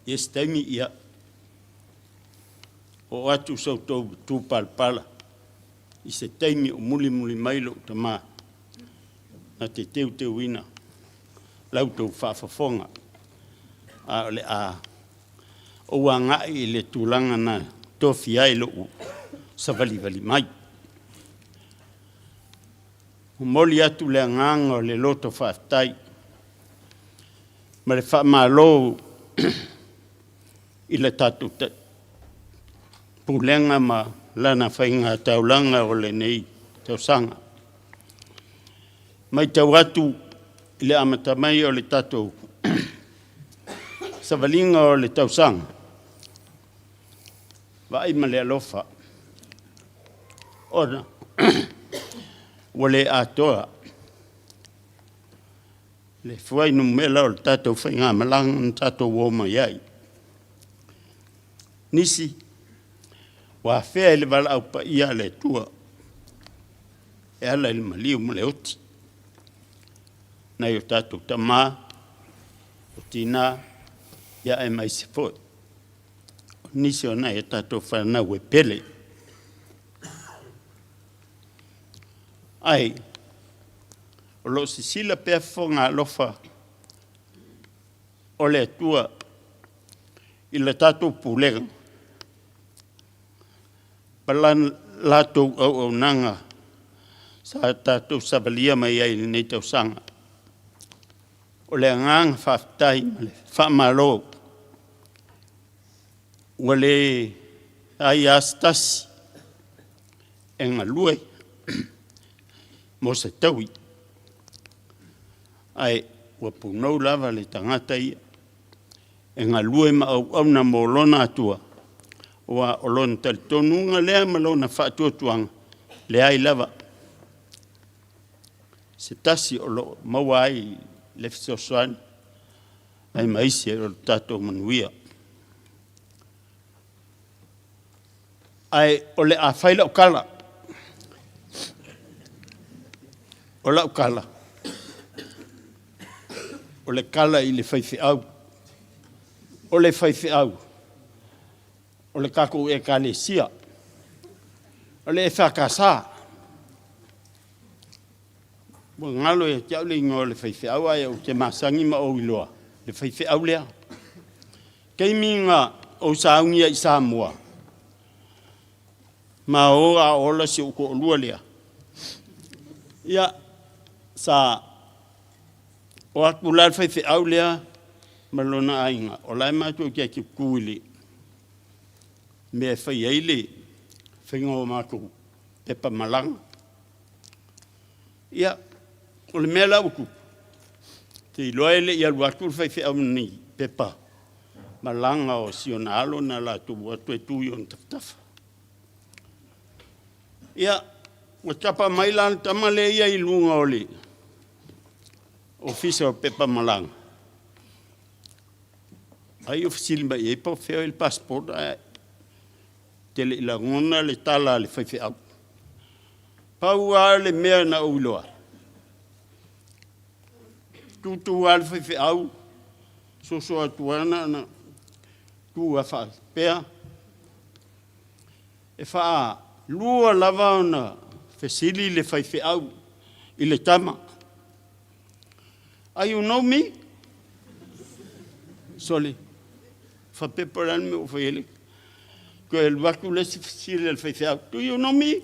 I se taimi, ia, oo atu sa outou matupalapala i se taimi o mulimuli mai lou tama na te teuteuina la outou faafofoga, a o le a ou agai i le tulaga na tofia ai lou savalivali mai. Momoli atu le agaga o le loto faafetai ma le faamalo i le tatou Pulega ma lana faiga taulaga o lenei tausaga. Matau atu i le amata mai o le tatou savaliga o le tausaga, vaai ma le alofa, ona ua le atoa le fuainumera o le tatou faigamalaga na tatou o mai ai. Nisi ua afea i le valaau paia a le Atua e ala i le maliu ma le oti, nai o tatou tama, o tina, ia aemaise foi o nisi o nai a tatou fanau e pele. Ae o lo o sisila pea fofoga alofa o le Atua i le tatou pulega ma la latou auaunaga sa tatou savalia mai ai i lenei tausaga. O le agaga faafetai ma le faamalo, ua leai lava se tasi e galue mo se taui, ae ua punou lava le tagata ia e galue ma auauna mo lona Atua, aua o lona talitonuga lea ma lona faatuatuaga, leai lava se tasi o lo o maua ai le fesoasoani aemaise o le tatou manuia. Ae o le a fai lau tala. O lau tala, o le tala i le faifeau. O le faifeau, o le tatou Ekalesia, o le EFKS. Ua galo ia te au le igoa o le faifeau ae ou te masani ma ou iloa le faifeau lea. Taimi na ou sauni ai i Samoa, ma o a ola si ou toalua lea, ia, sa o atu la le faifeau lea ma lona aiga, o la e matou te atutu i le mea e fai ai le faiga o matou pepa malaga. Ia, O le mea la ua tupu, te iloa e le i alu atu le faifeau i ni pepa malaga o si ona alo na latou o atu e tu i ona tafatafa. Ia, ua tapa mai la le tama lea ia i luga o le Ofisa o Pepa Malaga, ai o fesili mai i ai po o fea o i ai le passport ae te le i lagona le tala a le faifeau. Pau lava le mea na ou iloa, tutu lava le faifeau, soso atu lava na ona tu lava faapea, e faalua lava ona fesili le faifeau i le tama, Are you know me? Sole, faapea po o le a le mea ua fai ai le... Toe alu atu le isi fesili a le faifeau, Do you know me?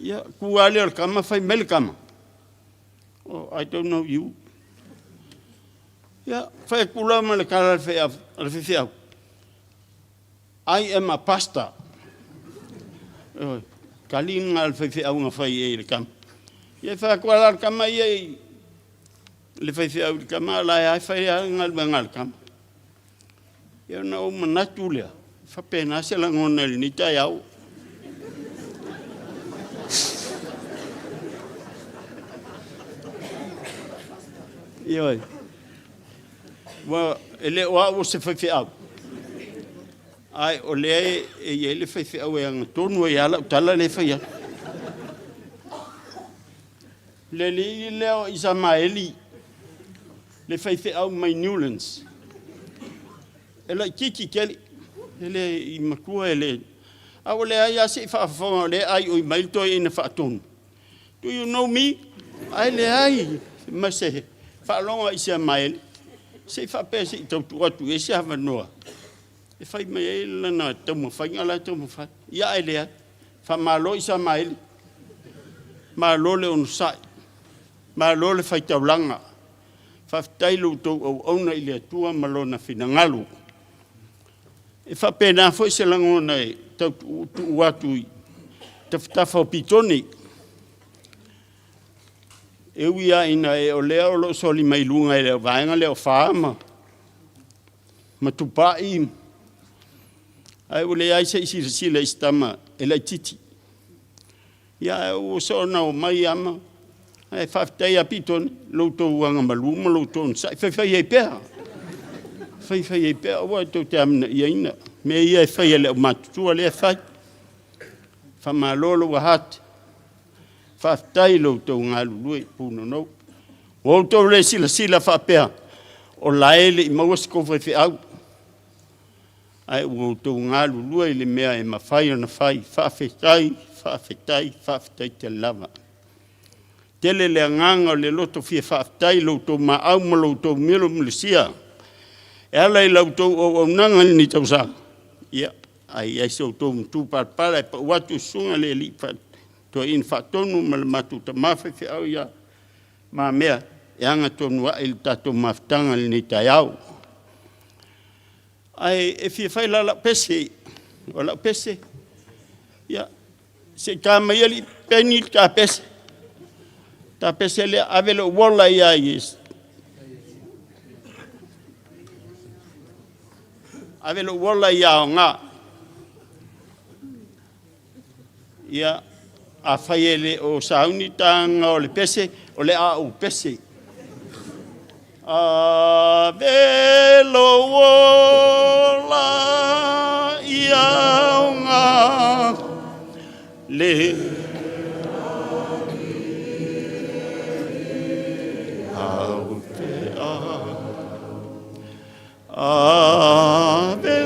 Ia, tu lava lea o le tama, fai mai le tama, Oh, I don't know you. Ia, fai atu la ma le tala a le faifeau, I am a pastor. Ioe, tali lena a le faifeau na fai ai i le tama. Ia, fai atu lava la le tama ia i le faifeau i le tama, a o la e lava e fai lava le galuega a le tama. Ia ona ou manatu lea, e faapena se lagona i lenei taeao. Ioe. Ua, e le o au o se faifeau, ae o lea e i ai le faifeau e agatonu ai lava lau tala lea e fai atu. Le alii lea o Isamaeli, le faifeau mai Newlands, e laitiiti tele, e le i matua, e le... A ua leai lava se i faafofoga o lea e aioi mai le toeaina faatonu, Do you know me? Ae leai ma se faalogo a Isiamaeli, se i faapea se i tau tuu atu i ai se avanoa e fai mai ai lana taumafaiga la e taumafai. Ia ae leai. Faamalo Isamaeli, malo le onosai, malo le faitaulaga. Faafetai lo outou auauna i le Atua ma Lona finagalo. E faapena foi se lagona e tau tuutuu atu i tafatafa o Pitone. E ui lava ina e o lea o lo o soli mai luga e le vaega lea o Fa ma Tupai, ae ua leai se i silasila i se tama e laitiiti. Ia, ae ua soona omai lava ma... Ae faafetai ia Pitone, lo outou agamalu ma lo outou onosai. Faifai ai pea, faifai ai pea, aua tou te amanaiaina mea ia e fai e le aumatutua lea e fai. Faamalo lou heart, faafetai i lo outou galulue punonou. Ua outou le silasila faapea, o la e le i maua se tou faifeau, ae ua outou galulue i le mea e mafai ona fai. Faafetai, faafetai, faafetai tele lava. Tele le agaga o le loto fia faafetai i lo outou maau ma lo outou milomilosia e ala i la outou auaunaga i lenei tausaga. Ia, a i ai so outou matupalapala e pau atu i susuga i le alii toeaina faatonu ma le matou tama faifeau ia Mamea e agatonu ae i le tatou mafutaga i lenei taeao. Ae e fia fai la lau pese, o lau pese, ia, se i ta mai alii peni le ta pese. Ta pese lea, ave lou ola ia Iesu. Ave lou ola ia aoga. Ia, afai e le o sauni taga o le pese, o le a ou pese. Ave lou ola ia aoga le au te Ave.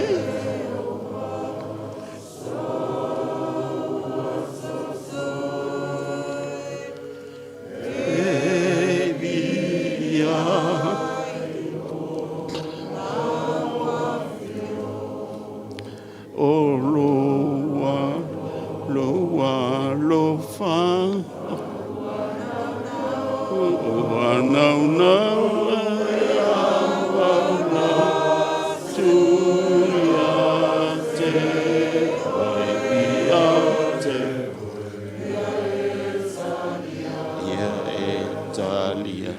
O loa, loa, lofa. O nau nau Talia.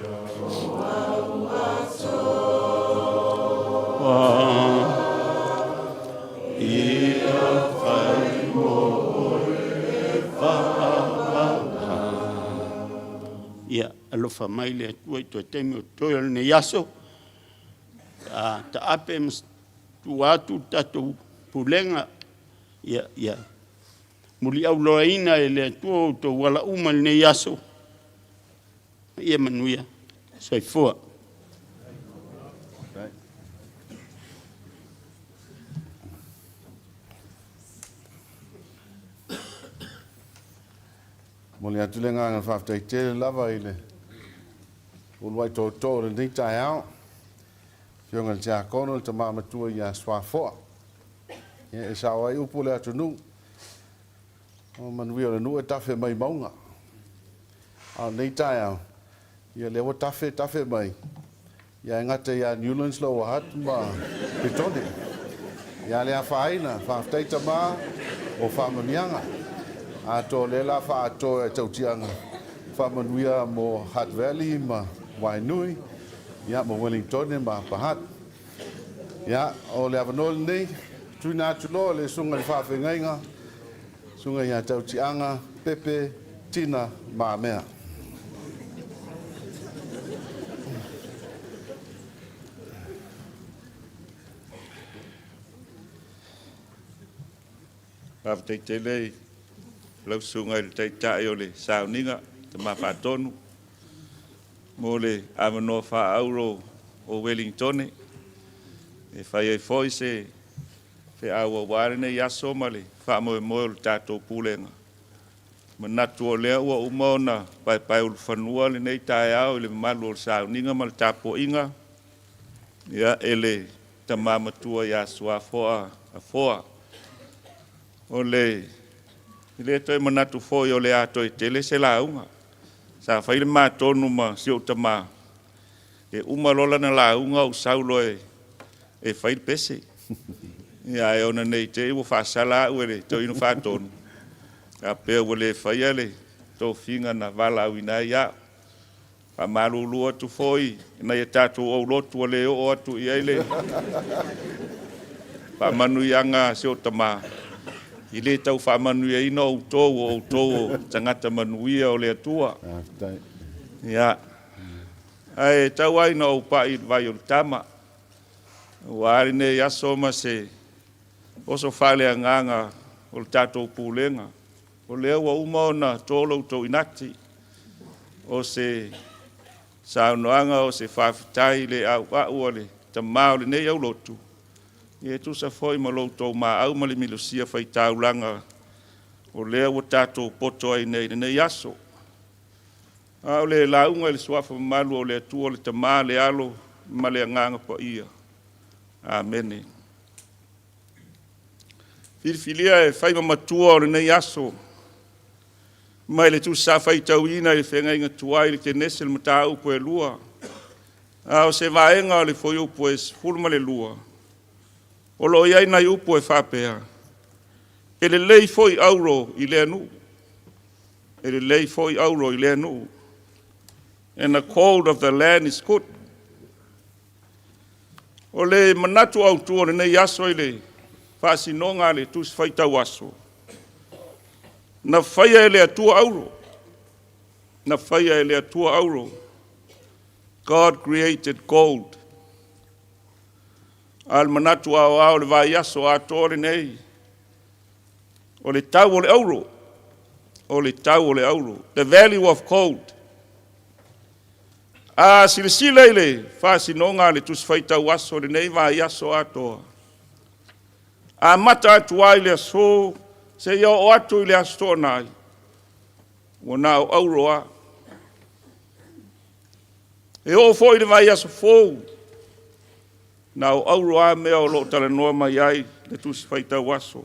Ia alofa mai le Atua i toe taimi o totoe o lenei aso, a taape ma tua atu le tatou pulega, ia, ia muliauloaina e le Atua outou ala uma i lenei aso, ia manuia. Soifua. Momoli atu le agaga faafetai tele lava i le uluai tootoo o lenei taeao, Afioga i le Tiakono, le Tama Matua ia Suafoa. Ia, e sao ai upu o le atunuu, o manuia o le nuu e tafe mai mauga. A o lenei taeao, ia lea ua tafe tafe mai, ia e gata ia Newlands, Lower Hutt ma Petone. Ia le afaina, faafetai tama o faamanuiaga. Atoa o lea la faaatoa e tautiaga faamanuia mo Hutt Valley ma Wainui, ia ma Wellingtone ma Upper Hutt. Ia, o le avanoa lenei, tuuina atu loa le susuga i le faafeagaiga, susuga ia Tautiaga Pepe Tina Mamea. Faafetai tele i lau Susuga i le Taitai o le Sauniga, Tama Faatonu, mo le avanoa faaauro o Ueligitone e fai ai foi se feau aua lenei aso ma le faamoemoe o le tatou Pulega. Manatu o lea ua uma ona paepaeulufanua lenei taeao i le mamalu o le sauniga ma le tapuaiga, ia, e le tama matua ia Suafoa Afoa. O le e le toe manatu foi o le a toe tele se lauga. Sa fai le ma tonu ma si ou tama, e uma loa lana lauga ou sau loa e fai le pese. Ia, ae ona nei te i ua faasala au e le Toeaina Faatonu, faapea ua le faia le tofiga na valaauina ai au. Faamalulu atu foi i nai a tatou aulotu ua le oo atu i ai le faamanuiaga a si ou tama, e le tau faamanuiaina outou, o outou o tagata manuia o le Atua. Ia, ae tau lava ina ou pai i le vai o le tama, aua lenei aso ma se oso faaleagaga o le tatou pulega. O lea ua uma ona to lo outou inati, o se saunoaga o se faafetai le auau a le tama o lenei aulotu, e tusa foi ma lo outou maau ma le milosia faitaulaga o lea ua tatou poto ai nei i lenei aso. A o le lauga i le suafa mamalu o le Atua, le Tama, le Alo ma le Agaga Paia. Amene. Filifilia e fai ma matua o lenei aso, mai le tusi sa faitauina i le feagaiga tuai i le Kenese le mataupu e 2, a o se vaega o le fuaiupu e 12, o lo o i ai nai upu e faapea, e lelei foi auro i lea nuu, e lelei foi auro i lea nuu. And the gold of the land is good. O le manatu autu o lenei aso i le faasinoga a le Tusi Faitau Aso, na faia e le Atua auro, na faia e le Atua auro. God created gold. A o le manatu aoao o le vaiaso atoa lenei, o le tau o le auro, o le tau o le auro, the value of gold. A silasila i le faasinoga a le Tusi Faitau Aso i lenei vaiaso atoa, amata atu ai le aso seia oo atu i le Aso Toonai, ua na o auro lava. E oo foi i le vaiaso fou, na o auro lava mea o lo o talanoa mai ai le Tusi Faitau Aso.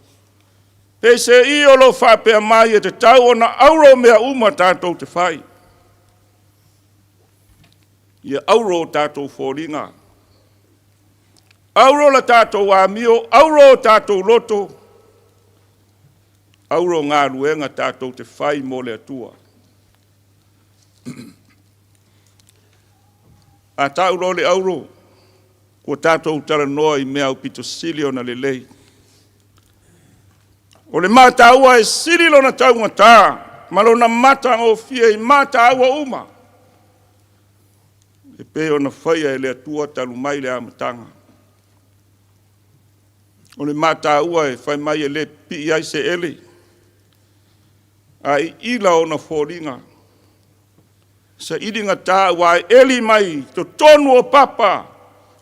Peiseai o lo o faapea mai e tatau ona auro mea uma tatou te fai. Ia auro o tatou foliga, auro la tatou amio, auro o tatou loto, auro galuega tatou te fai mo le Atua. A tau loa le auro, ua tatou talanoa i mea aupito sili ona lelei. O le mataua e sili lona taugata ma lona matagofie i mataua uma, e pei ona faia e le Atua talu mai le amataga. O le mataua e fai mai e le pipii ai se ele, a iila ona foliga, sailigata aua e eli mai totonu o papa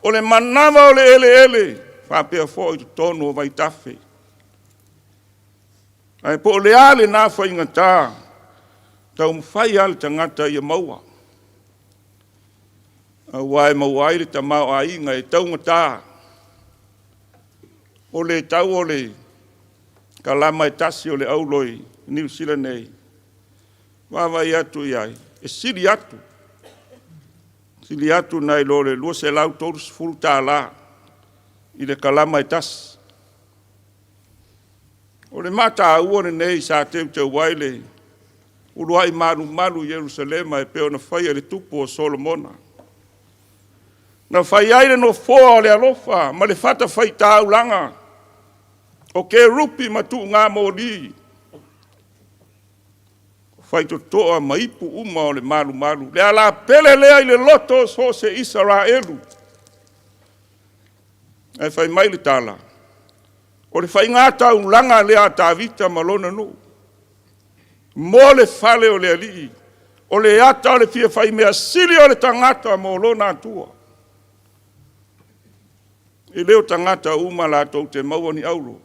o le manava o le eleele faapea foi totonu o vaitafe. Ae po o le a lena faigata, taumafai lava le tagata ia maua, aua e maua ai le tamaoaiga e taugata. O le tau o le kalama e tasi o le auro i Niu Sila nei, vaavaai atu i ai, e sili atu, sili atu nai lo le $230 i le kalama e tasi. O le mataua lenei sa teuteu ai le uluai malumalu i Ierusalema e pei ona faia e le tupu o Solomona. Na fai ai le nofoa o le alofa ma le fatafaitaulaga o kerupi ma tuugamoli, faitotoa ma ipu uma o le malumalu. Le alapele lea i le loto o so o se Isaraelu. Ae fai mai le tala, o le faiga taulaga lea a Tavita ma lona nuu, mo le fale o le Alii, o le ata o le fia faimea sili o le tagata mo lona Atua. E le o tagata uma latou te maua ni auro.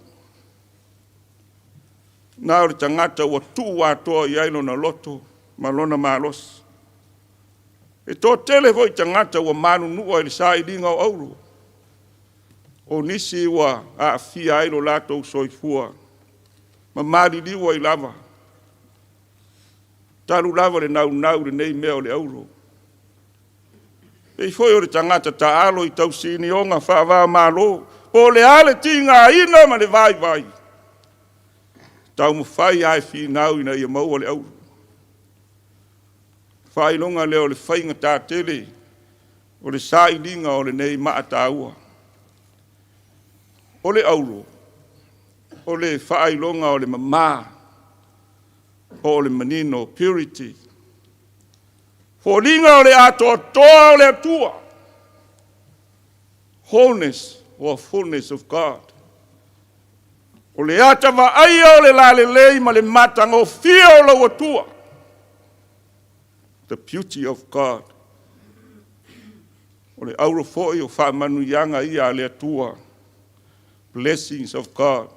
Na o le tagata ua tuu atoa i ai lona loto ma lona malosi. E toatele foi tagata ua manunua i le sailiga o auro, o nisi ua aafia ai lo latou soifua ma maliliu ai lava, talu lava le naunau i lenei mea o le auro. Pei foi o le tagata taalo i tausinioga faava-o-Malo, po o le a le tigaina ma le vaivai, taumafai lava e finau ina ia maua le auro. Faailoga lea o le faigata tele o le sailiga o lenei maa taua. O le auro, o le faailoga o le mama, po o le manino, purity. Foliga o le atoatoa o le Atua, wholeness or fullness of God. O le ata vaaia o le lalelei ma le matagofie o lou Atua, the beauty of God. O le auro foi o faamanuiaga ia a le Atua, blessings of God.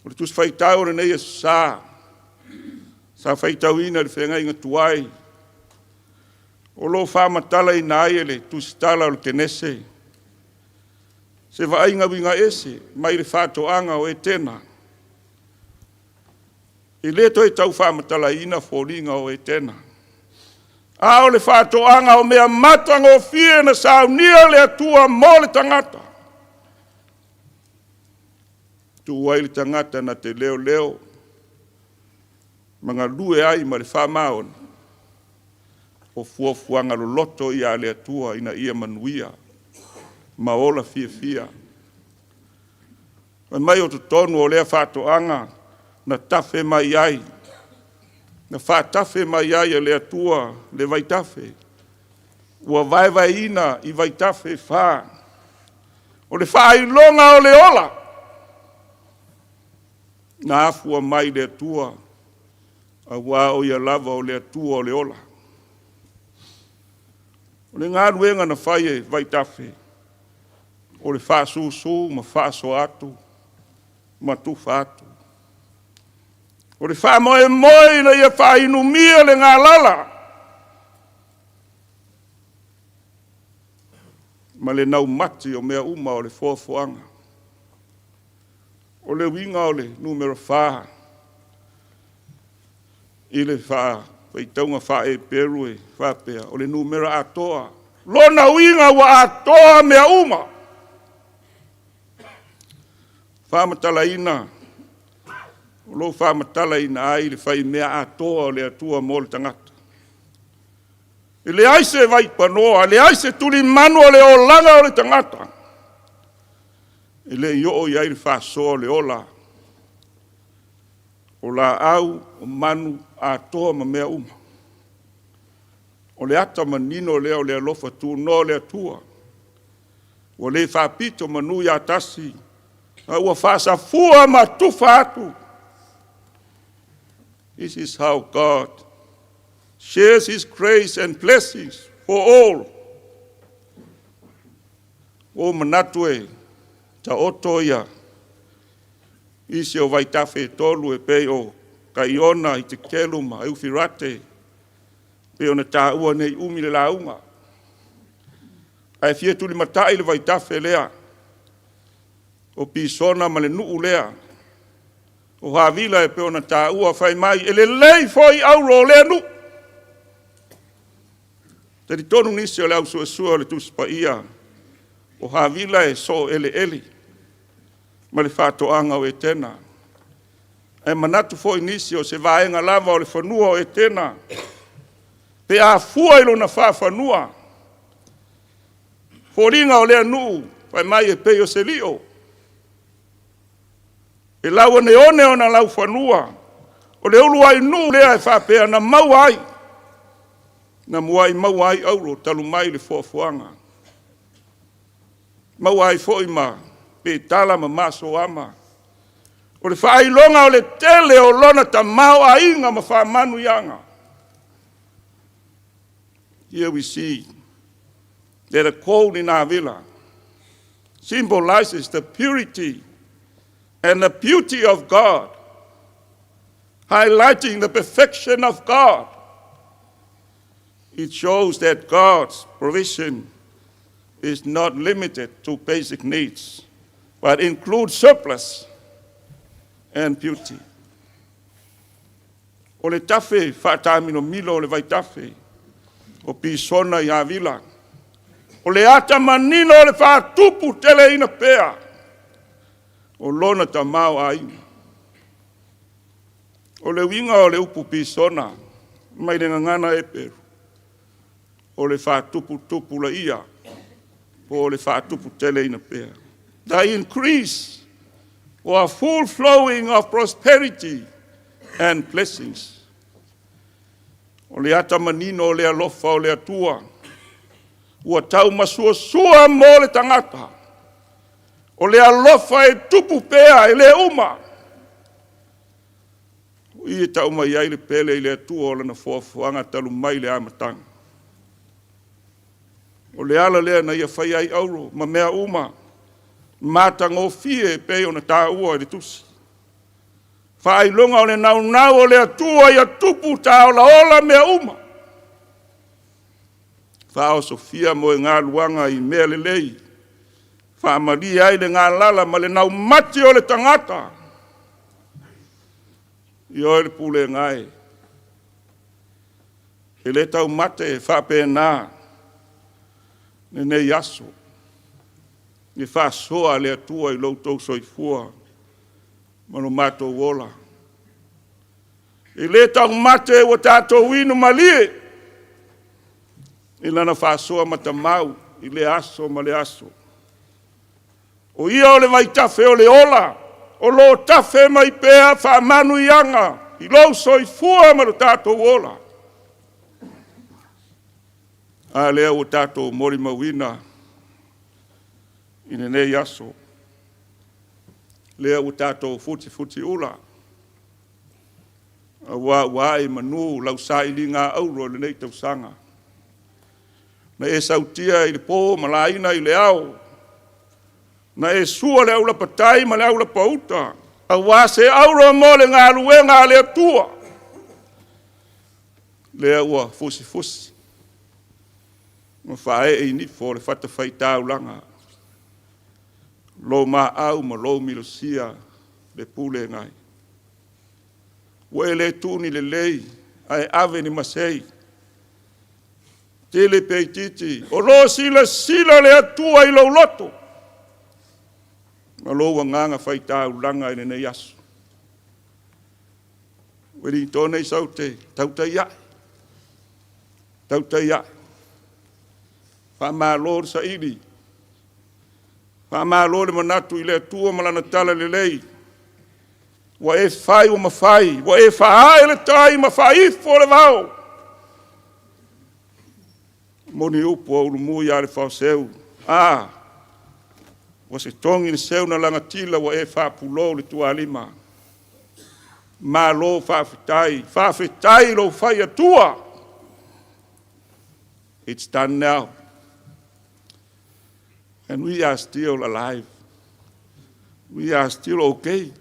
O le Tusi Faitau o lenei Aso Sa, sa faitauina i le feagaiga tuai, o lo o faamatalaina ai e le tusitala o le Kenese se vaaiga uiga ese mai le faatoaga o Etena. E le toe tau faamatalaina foliga o Etena, a o le faatoaga o mea matagofie na saunia le Atua mo le tagata. Tuu ai le tagata na te leoleo ma galue ai ma le faamaoni, o fuafuaga loloto ia a le Atua ina ia manuia ma ola fiafia. Fai mai o totonu o lea faatoaga na tafe mai ai, na faatafe mai ai e le Atua le vaitafe, ua vaevaeina i vaitafe e fa. O le faailoga o le ola na afua mai le Atua, aua o ia lava o le Atua o le ola. O le galuega na fai e vaitafe, o le faasusu ma faasoa atu ma tufa atu. O le faamoemoe ina ia faainumia le galala ma le naumati o mea uma o le foafoaga. O le uiga o le numera 4 i le faitauga faa-Eperu e faapea, o le numera atoa. Lona uiga ua atoa mea uma. Faamatalaina, o lo o faamatalaina ai le faimea atoa o le Atua mo le tagata. E leai se vaipanoa, e leai se tulimanu o le olaga o le tagata e le i oo i ai le faasoa o le ola o laau, o manu atoa ma mea uma. O le ata manino lea o le alofa tunoa o le Atua, ua le faapito manu ia tasi, a ua faasafua ma tufa atu. This is how God shares His grace and blessings for all. Ua ou manatu e taoto ia isi o vaitafe e tolu e pei o Kaiona, Itekelu ma Eufirate, pei ona taua nei umi le lauga. Ae fia tulimatai le vaitafe lea o Pisona ma le nuu lea o Havila e pei ona taua fai mai, e lelei foi auro o lea nuu. Talitonu nisi o le au suesue o le Tusi Paia, o Havila e soo eleele ma le faatoaga o Etena. Ae manatu foi nisi o se vaega lava o le fanua o Etena, pe a fua i lona faafanua. Foliga o lea nuu, fai mai e pei o se lio, e lauoneone ona laufanua, o le uluai nuu lea e faapea na maua ai, na muai maua ai auro talu mai le foafoaga. Maua ai foi ma petala ma masoama. O le faailoga o le tele o lona tamaoaiga ma faamanuiaga. Here we see that a gold in Avila symbolizes the purity and the beauty of God, highlighting the perfection of God. It shows that God's provision is not limited to basic needs, but includes surplus and beauty. O le tafe faataamilomilo o le vaitafe o Pisona i Avila, o le ata manino o le faatupu teleina pea o lona tamaoaiga. O le uiga o le upu Pisona mai le gagana Eperu, o le faatuputupulaia po o le faatuputeleina pea. The increase or full flowing of prosperity and blessings. O le ata manino o le alofa o le Atua, ua taumasuasua mo le tagata. O le alofa e tupu pea e le uma. O i e tau mai ai le pele i le Atua o lana foafoaga talu mai le amataga. O le ala lea na ia fai ai auro ma mea uma matagofie e pei ona taua i le tusi. Faailoga o le naunau o le Atua ia tupu tāolaola mea uma. Faaosofia moegaluaga i mea lelei, faamalie ai le galala ma le naumati o le tagata. Ioe le pulega e. E le taumate e faapena lenei aso, i faasoa a le Atua i lo outou soifua ma lo matou ola. E le taumate ua tatou inu malie i lana faasoa matamau i lea aso ma le aso. O ia o le vaitafe o le ola, o lo o tafe mai pea faamanuiaga i lou soifua ma lo tatou ola. A lea ua tatou molimauina i lenei aso, lea ua tatou futifutiula, aua ua ae i manu lau sailiga auro i lenei tausaga. Na e sautia i le po ma laina i le ao, na e sua le aulapatai ma le aulapauta, aua se auro mo le galuega a le Atua. Lea ua fusifusi ma faaee i nifo o le fatafaitaulaga, lou maau ma lou milosia le pulega ai. Ua e le tuu ni lelei ae ave ni masei, tele pe itiiti, o lo o silasila le Atua i lou loto ma lou agaga faitaulaga i lenei aso. Ua lito nei sau te tautai ae. Tautai ae. Faamalo le saili. Faamalo le manatu i le Atua ma Lana tala lelei. Ua e fai ua mafai, ua e faaae le tai ma faaifo le vao. Moni upu a Ulumu ia Lefaoseu, A, ua se togi le seu na lagatila ua e faapulou le tualima. Malo faafetai, faafetai i lou fai Atua. It's done now. And we are still alive. We are still okay.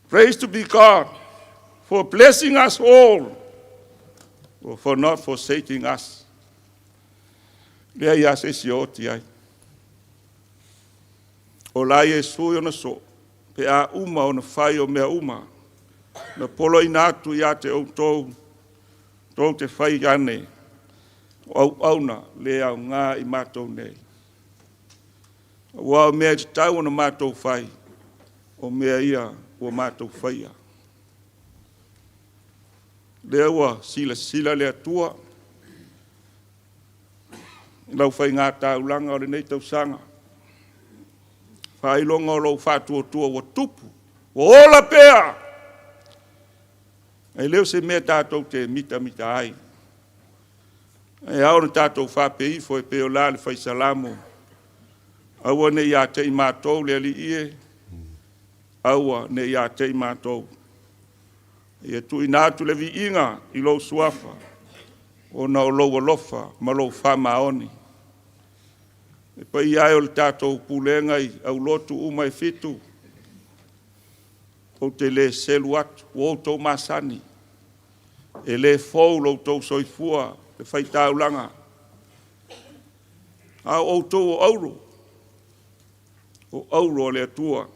Praise to be God for blessing us all, or for not forsaking us. Lea ia se isi o oti ai. O la Iesu i ona soo, pe a uma ona fai o mea uma, na poloina atu ia te outou, tou te fai ane, o auauna le aoga i matou nei. Aua o mea e tatau ona matou fai, o mea ia ua matou faia. Lea ua silasila le Atua i lau faiga taulaga o lenei tausaga, faailoga o lou faatuatua ua tupu, ua ola pea. E le o se mea tatou te mitamita ai. E ao ona tatou faapea ifo e pei o la le fai Salamo, aua ne i ia te i matou le Alii e, aua ne i ia te i matou. Ia tuuina atu le viiga i lou suafa, ona o lou alofa ma lou faamaoni. E paia ai o le tatou pulega i aulotu uma e fitu, ou te le selu atu, ua outou masani, e le fou lo outou soifua le faitaulaga. A o outou o auro, o auro o le Atua,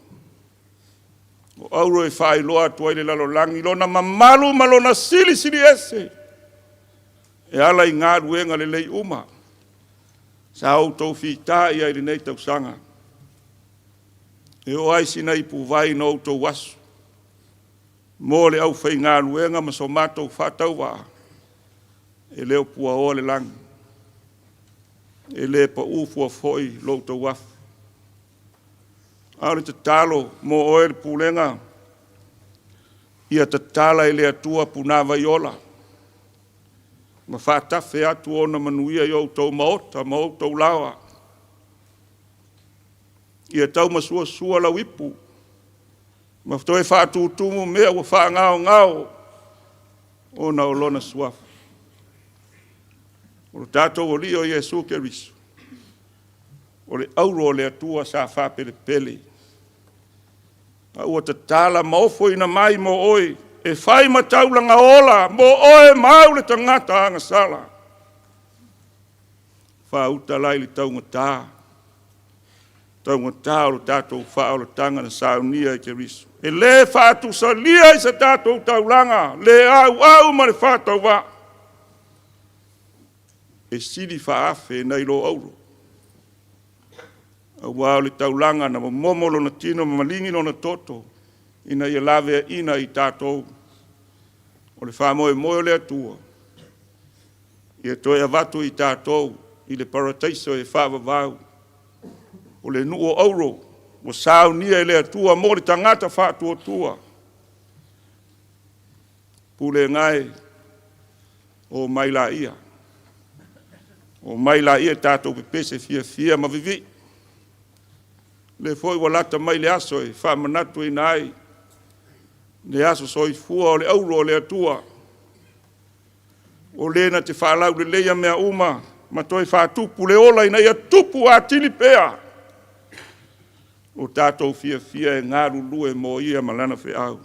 o auro e faailoa atu ai le lalolagi lona mamalu ma lona silisili ese e ala i galuega lelei uma sa outou fita i ai i lenei tausaga. E oo ai sina ipuvai na outou aso mo le aufaigaluega ma so matou faatauvaa, e le o puaoa le lagi, e le pau fua foi lo outou afu. A o le tatalo mo oe le pulega, ia tatala e le Atua punavai ola, ma faatafe atu ona manuia i outou maota ma outou laoa. Ia taumasuasua lau ipu, ma toe faatutumu mea ua faagaogao ona o lona suafa. O lo tatou Alii o Iesu Keriso, o le auro o le Atua sa faapelepele, a ua tatala ma ofoina mai mo oe, e fai ma taulaga ola mo oe ma au le tagata agasala. Faauta la i le taugata, taugata o lo tatou faaolataga na saunia e Keriso. E le faatusalia i se tatou taulaga le auau ma le faatauvaa. E sili faaafe nai lo auro. Aua o le taulaga na momomo lona tino ma maligi lona toto ina ia laveaina i tatou. O le faamoemoe o le Atua, ia toe avatu i tatou i le parataiso e faavavau. O le nuu o auro ua saunia e le Atua mo le tagata faatuatua. Pulega e, o mai laia. O mai laia tatou pepese fiafia ma vivii. Le foi ua lata mai le aso e faamanatuina ai le aso soifua o le auro o le Atua. O le na te faalauleleia mea uma ma toe faatupu le ola ina ia tupu atili pea. O tatou fiafia e galulue mo ia ma lana feau.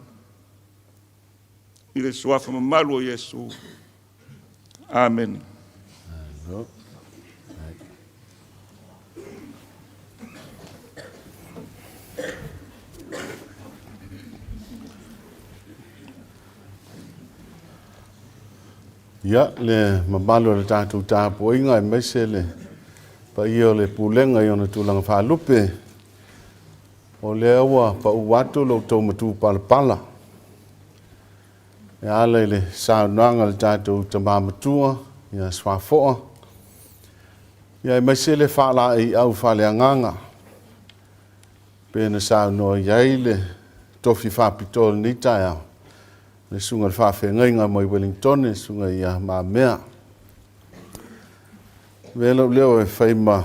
I le suafa mamalu o Iesu. Amene. Ia, le mamalu o le tatou tapuaiga aemaise le paia o le pulega i ona tulaga faalupe, o lea ua pau atu lo outou matupalapala. E ala i le saunoaga a le tatou tama matua ia Suafoa, ia aemaise le faalaeiau faaleagaga pei ona saunoa i ai le tofi faapitoa o lenei taeao, le susuga i le faafeagaiga mai Ueligitone, le susuga ia Mamea. Avea lou leo e fai ma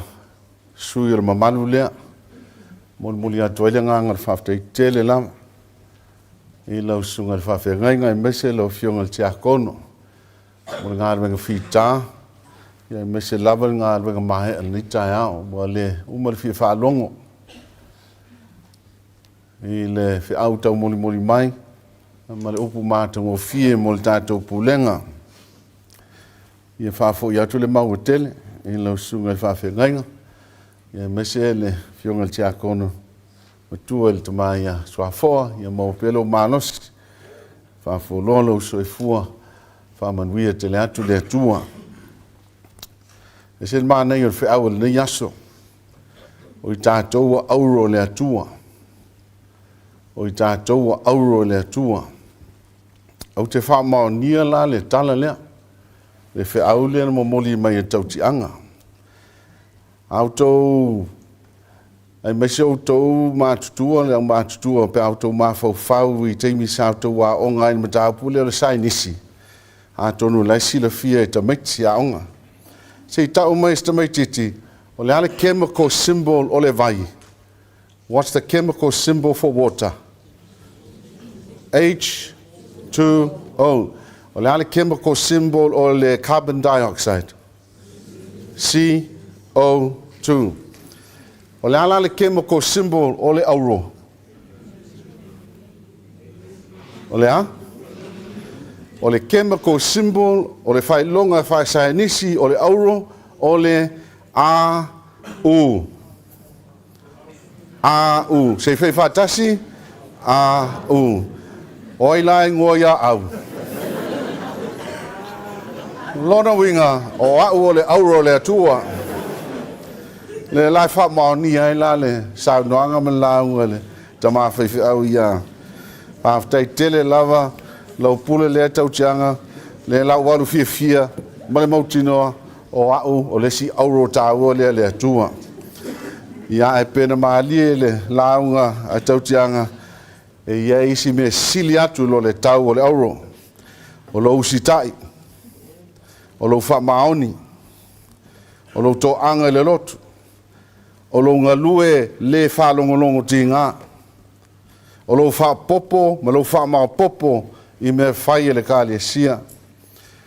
sui o le mamalu lea, e molimoli atu ai le agaga o le faafetai tele lava i lau susuga i le faafeagaiga aemaise lau Afioga i le Tiakono mo le galuega fita, aemaise lava le galuega maea i lenei taeao. Ua le uma le fia faalogo i le feau taumolimoli mai ma le upu matagofie mo le tatou pulega. Ia faafoi atu le mau e tele i lau susuga i le faafeagaiga, aemaise le Afioga i le Tiakono matua i le tama ia Suafoa, ia maua pea lou malosi, faafualoa lou soifua, faamanuia tele atu le Atua. E ese le manaia o le feau o lenei aso, o i tatou ua auro i le Atua. O i tatou ua auro i le Atua. Ou te faamaonia la le tala lea, le feau lea na momoli mai e Tautiaga. A outou, aemaise outou matutua, le aumatutua pe a outou mafaufau i taimi sa outou aoga ai i le mataupu lea o le Saienisi, atonu o la e silafia e tamaiti aoga. Se i tau mai e se tamaitiiti, o le a le chemical symbol o le vai? What's the chemical symbol for water? H2O. O le a le chemical symbol o le carbon dioxide? CO2. O le a la le chemical symbol o le auro? O le a? O le chemical symbol o le faailoga faasaienisi o le auro o le AU. AU. Se i fai faatasi? AU. O ai la e igoa ia Au? Lona uiga, o au o le auro o le Atua. Le la e faamaonia ai la le saunoaga ma le lauga a le tama faifeau ia. Faafetai tele lava lau pule lea Tautiaga, lea la ua alu fiafia ma le mautinoa o au o le isi auro taua lea a le Atua. Ia ae pe na malie le lauga a Tautiaga, e i ai isi mea sili atu i lo le tau o le auro, o lou usitai, o lou faamaoni, o lou toaga i le lotu, o lou galue le faalogologo tiga, o lou faapopo ma lou faamaopopo i mea fai a le Ekalesia,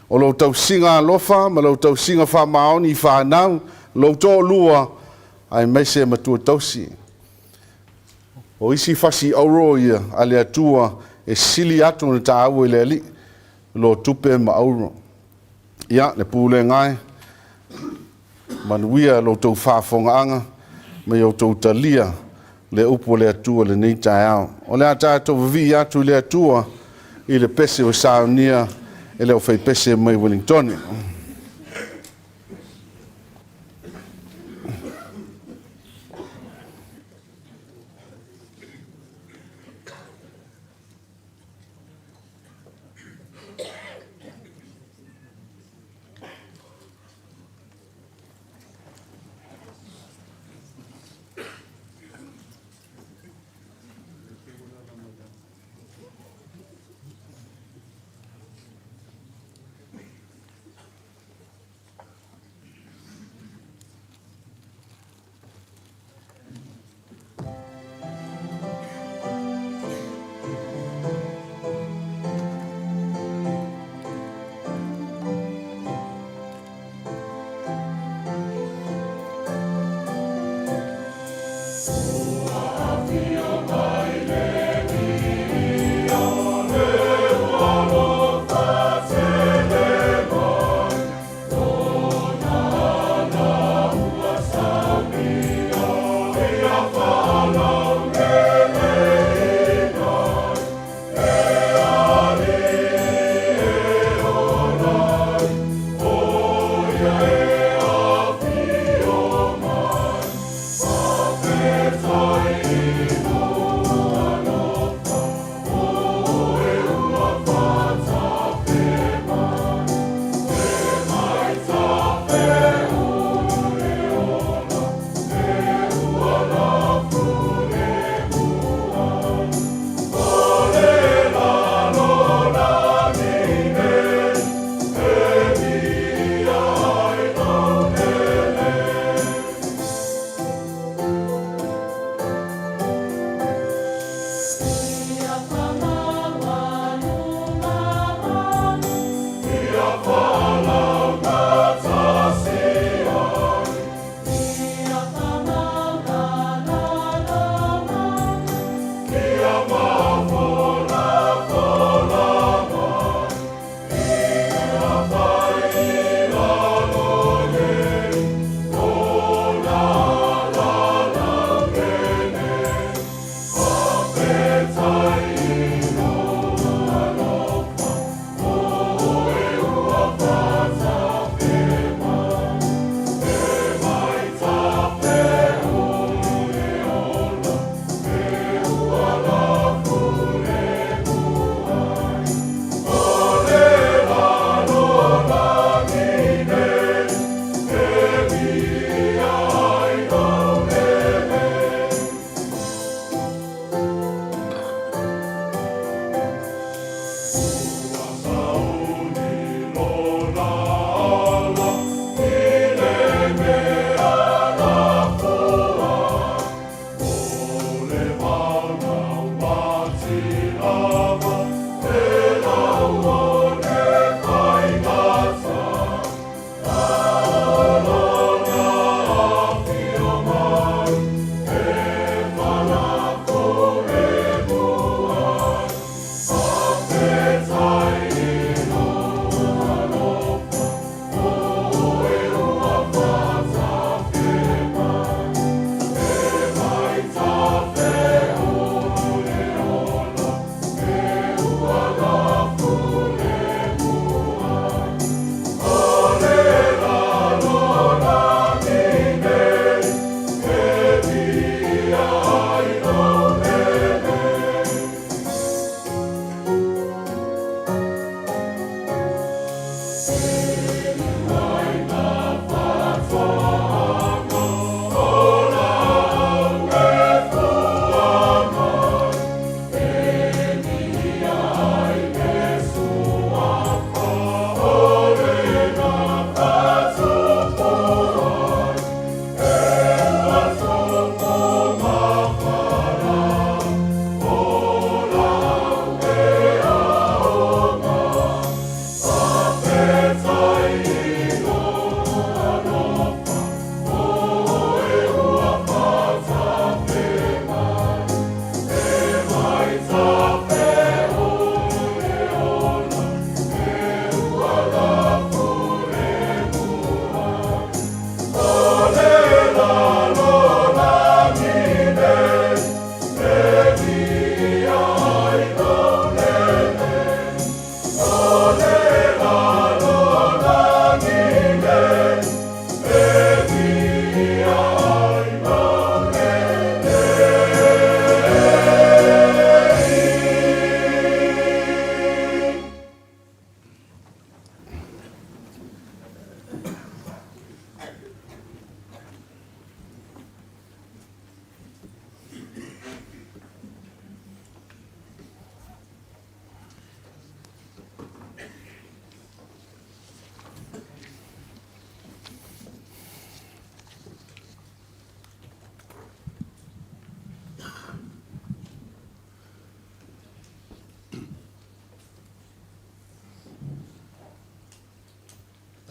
o lou tausiga alofa ma lou tausiga faamaoni i fanau, lou toalua, aemaise matua tausi. O isi fasi auro ia a le Atua e sili atu ona taua i le Alii lo tupe ma auro. Ia, le pulega e, manuia lo outou faafofogaaga ma ia outou talia le upu a le Atua i lenei taeao. O le a tatou vavii atu i le Atua i le pese ua saunia e le aufaipese mai Ueligitone.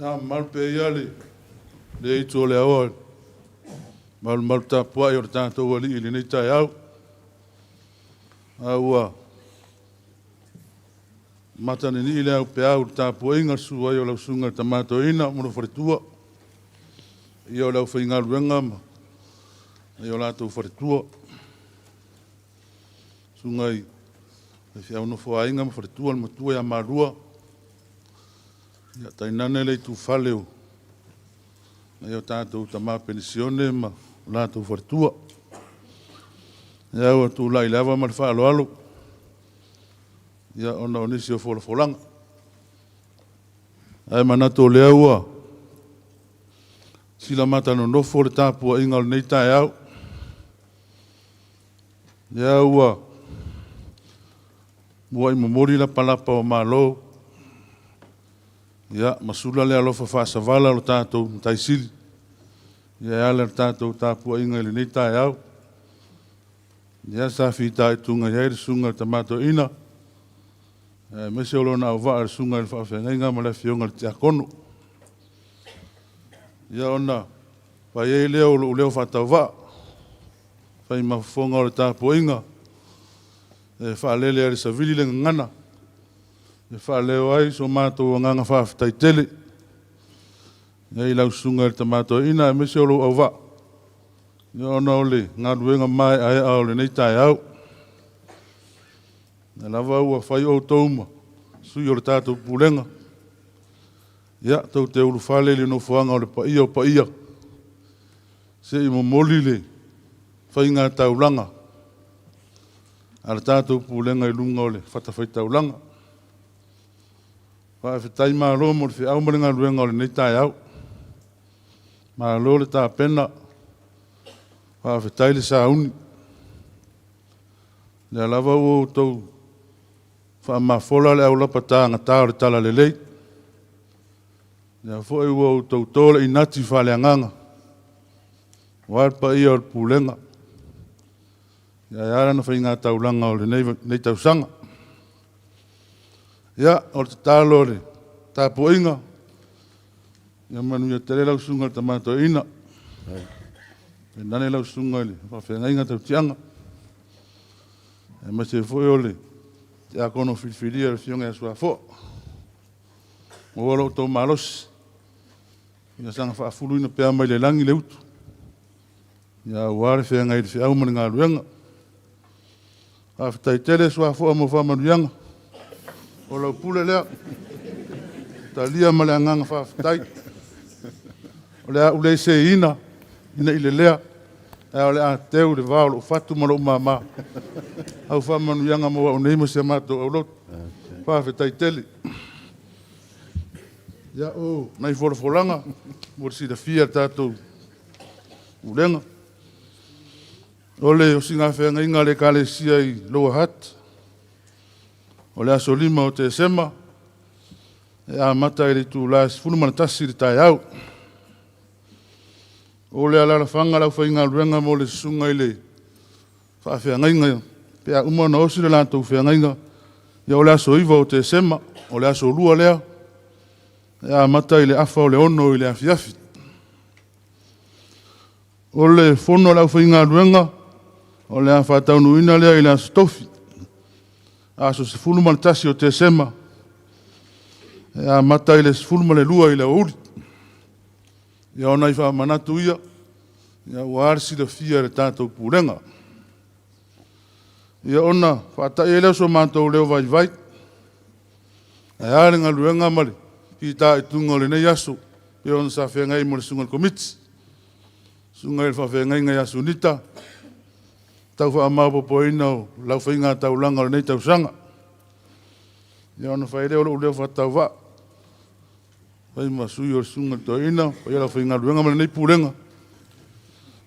A mamalu pea ia le le itu o le aoa malumalu tapuai o le tatou Alii i lenei taeao. A ua matanini le aupeau i le tapuaiga le susu ai o lau susuga i le Tama Toeaina ma lou faletua, ia o le aufaigaluega ma nai o latou faletua, susuga i faifeau nofoaaiga ma faletua, le matua ia Malua, ia tainane le itufale o nai o tatou tama penisione ma o latou faletua. Ia ua tulai i le ava ma le faaaloalo, ia ona o nisi o folafolaga. Ae manatu o lea ua silamata nonofo le tapuaiga o lenei taeao. Lea ua muai momoli lapalapa o malo, ia, ma sula le alofa faasavala o le tatou Matai Sili, ia e ala i le tatou tapuaiga i lenei taeao. Ia sa fitaituga i ai le susuga i le Tama Toeaina, aemaise o lona auvaa i le susuga i le Faafeagaiga ma le Afioga i le Tiakono. Ia ona fai ai lea o lou leo faatauvaa, fai ma fofoga o le tapuaiga, e faalele ai i le savili le gagana, e faaleo ai so matou agaga faafetai tele i lau susuga i le Tama Toeaina aemaise o lou auvaa, ona o le galuega maeaea o lenei taeao. O lea lava ua fai outou ma sui o le tatou Pulega, ia, tou te ulufale i le nofoaga o le paia o paia, se i momoli le faiga taulaga a le tatou Pulega i luga o le fatafaitaulaga. Faafetai malo mo le feau ma le galuega o lenei taeao. Malo le tapena, faafetai le sauni. O lea lava ua outou faamafola le aulapa tagata o le talalelei. O lea foi ua outou to le inati faaleagaga aua le paia o le Pulega, ae a lana faigataulaga o lenei tausaga. Ia, o le tatalo o le tapuaiga, ia manuia tele lau susuga i le Tama Toeaina, tainane lau susuga i le Faafeagaiga Tautiaga, aemaise foi o le tiakono filifilia le Afioga ia Suafoa. Maua lo outou malosi, ia saga faafuluina pea mai le lagi le utu, ia aua le feagai i le feau ma le galuega. Faafetai tele Suafoa mo faamanuiaga, o lau pule lea, talia ma le agaga faafetai. O le a ou le seiina ina i lelea, ae o le a teu i le va o lou fatu ma lou mama. Au faamanuiaga mo au nei ma si a matou aulotu. Faafetai tele. Ia, o nai folafolaga mo le silafia e le tatou Pulega. O le osigafeagaiga a le Ekalesia i Lower Hutt, o le aso 5 o Tesema, e amata i le itula e 11 i le taeao. O le alaalafaga o le aufaigaluega mo le susuga i le faafeagaiga pe a uma ona osi le latou feagaiga, ia o le aso 9 o Tesema, o le aso Lua lea, e amata i le afa o le 6 i le afiafi. O le fono a le aufaigaluega, o le a faataunuuina lea i le aso Tofi, aso 11 o Tesema, e amata i le 12 i le aoauli. Ia o nai faamanatu ia, aua le silafia e le tatou Pulega. Ia ona faatai ai lea o so matou leo vaivai, ae a le galuega ma le fitaituga o lenei aso, pei ona sa feagai ma le susuga i le Komiti, susuga i le Faafeagaiga ia Sunita, tau faamaopoopoina o lau faigataulaga o lenei tausaga. Ia ona fai lea o lou leo faatauvaa, fai ma sui o le susuga i le Toeaina, paia le aufaigaluega ma lenei Pulega.